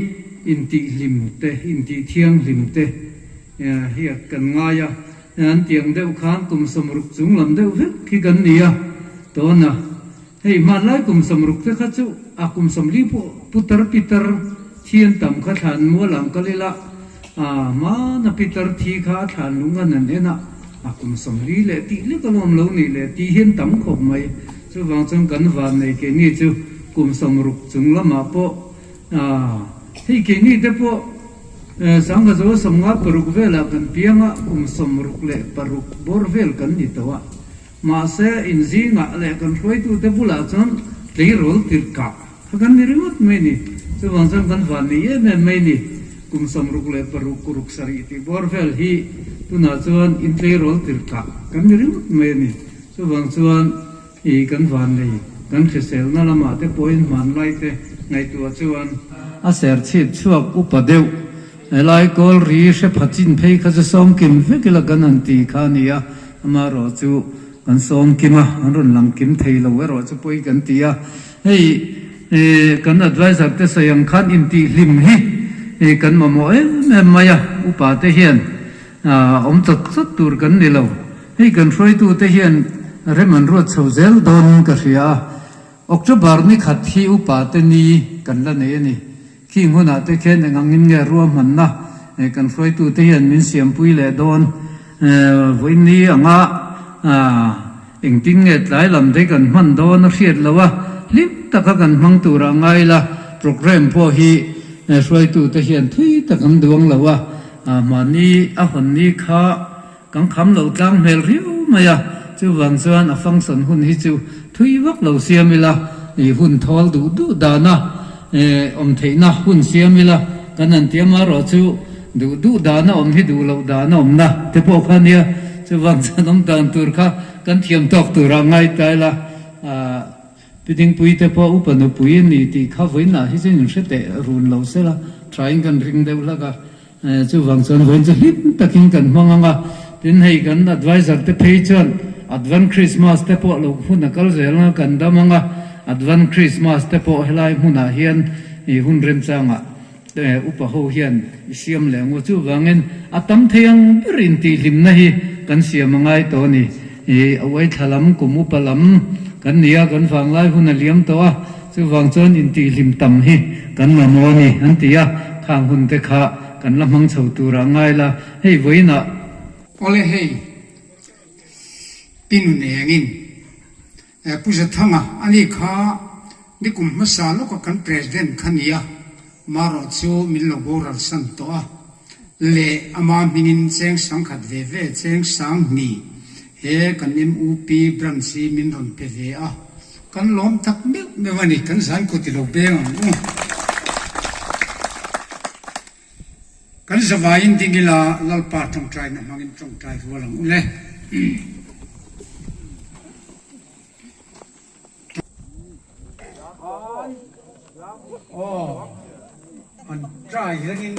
intihhlim te, intihthianghlim te hi kan ngai a. An tiang deuh khan kum sawmruk chung lam deuh vek hi kan ni a, tawn a. Hei hmanlai kum sawmruk te kha chu a kum sawmli pawh putar pitar thi an tam kha thlan mual ang kal ila, a hmana pitar thi kha a thlan lung an han en a, a kum sawmli leh tih lek alawm lo nih leh tih hian tam khawp mai. Chuvang chuan kan van nei keini chu kum sawmruk chung lamah pawh a hei keini te pawh sangha zo sawmnga paruk velah kan piang a, kum sawmruk leh paruk bawr vel kan ni tawh a. Mahse, inzingah leh kan hruaitute bulah chuan tleirawl tirhkah kha kan ni ringawt mai ni. Chuvang chuan kan van ni em em mai ni. Kum 66 ruk sarih tih bawr vel hi tunah chuan intleirawl tirhkah kan ni ringawt mai a ni. Chuvang chuan i kan van nei, kan hriselna lamah te pawhin hmanlai te ngaihtuah chuan. A serchhip chhuak upa deuh, helai kawl ri hre pha chin phei kha chu sawmkim vek ila kan han ti kha a ni a. Amaherawh chu kan sawm kim a, an rawn lang kim thei lo erawh chu pawi kan ti a. Hei kan adviser te sawi ang khan intihhlim hi kan mamawh em em mai a, upa te hian awm chawt chawt tur kan ni lo. Hei kan hruaitu te hian rem an ruat chho zel dawn ka hria a, October ni khat hi upa te ni kan la nei a ni. Khing hunah te khian eng angin nge ruahmanna kan hruaitute hian min siampui leh dawn? Vawiin ni anga engtin nge tlai lam te kan hman dawn a hriat lo a, hlim taka kan hmang turah ngai ila, programme pawh hi hruaitute hian thui tak an duang lo a, mahni a hawn ni kha kan kham lo tlang hmel riau mai a, chuvang chuan a function hun hi chu thui vak lo siam ila, i hun thawl duh duh dana awm theihna hun siam ila, kan han ti amaherawh chu duh duh dana awm hi duh loh dana awmna te pawh kha nia, chuvang chuan awm dan tur kha kan thiam tawk turah ngai ta ila. Pi Dingpui te pawh upa nupui a ni tih kha vawiinah hi chuan inhre teh run lo sela thain kan ring deuh hlak a. Chuvang chuan vawiin chu hlim takin kan hmang ang a, tin hei kan adviser te phei chuan Advent Christmas te pawh lo hun a kal zel ang a, kan dam ang a, Advent Christmas te pawh helai hmunah hian i hun remchangah upa ho hian i siam leh ang u. Chuvangin a tam thei ang ber intihhlimna hi kan siam a ngai tawh a ni. I a uaithla lam, kum upa lam kan ni a, kan vanglai hun a liam tawh a, Chuvang chuan intihhlim tam hi kan mamawh a ni an ti a, khang hun te kha kan la hmang chho turah ngai la, hei vawiinah. Awle hei, Pi Nunengin Pu Zathanga a ni kha nikum hmasa lawka kan President kha nia, marawh chu min lo boral san tawh a, leh ama hmingin cheng sangkhat ve ve cheng sanghnih he kan MUP branch hi min rawn pe ve a. Kan lawm tak meuh meuh a ni, kan zan kut i lo beng ang u. Kan zavaiin ding ila Lalpa tawngtaina hmangin tawngtai rual ang u le. Aw, an try hianin.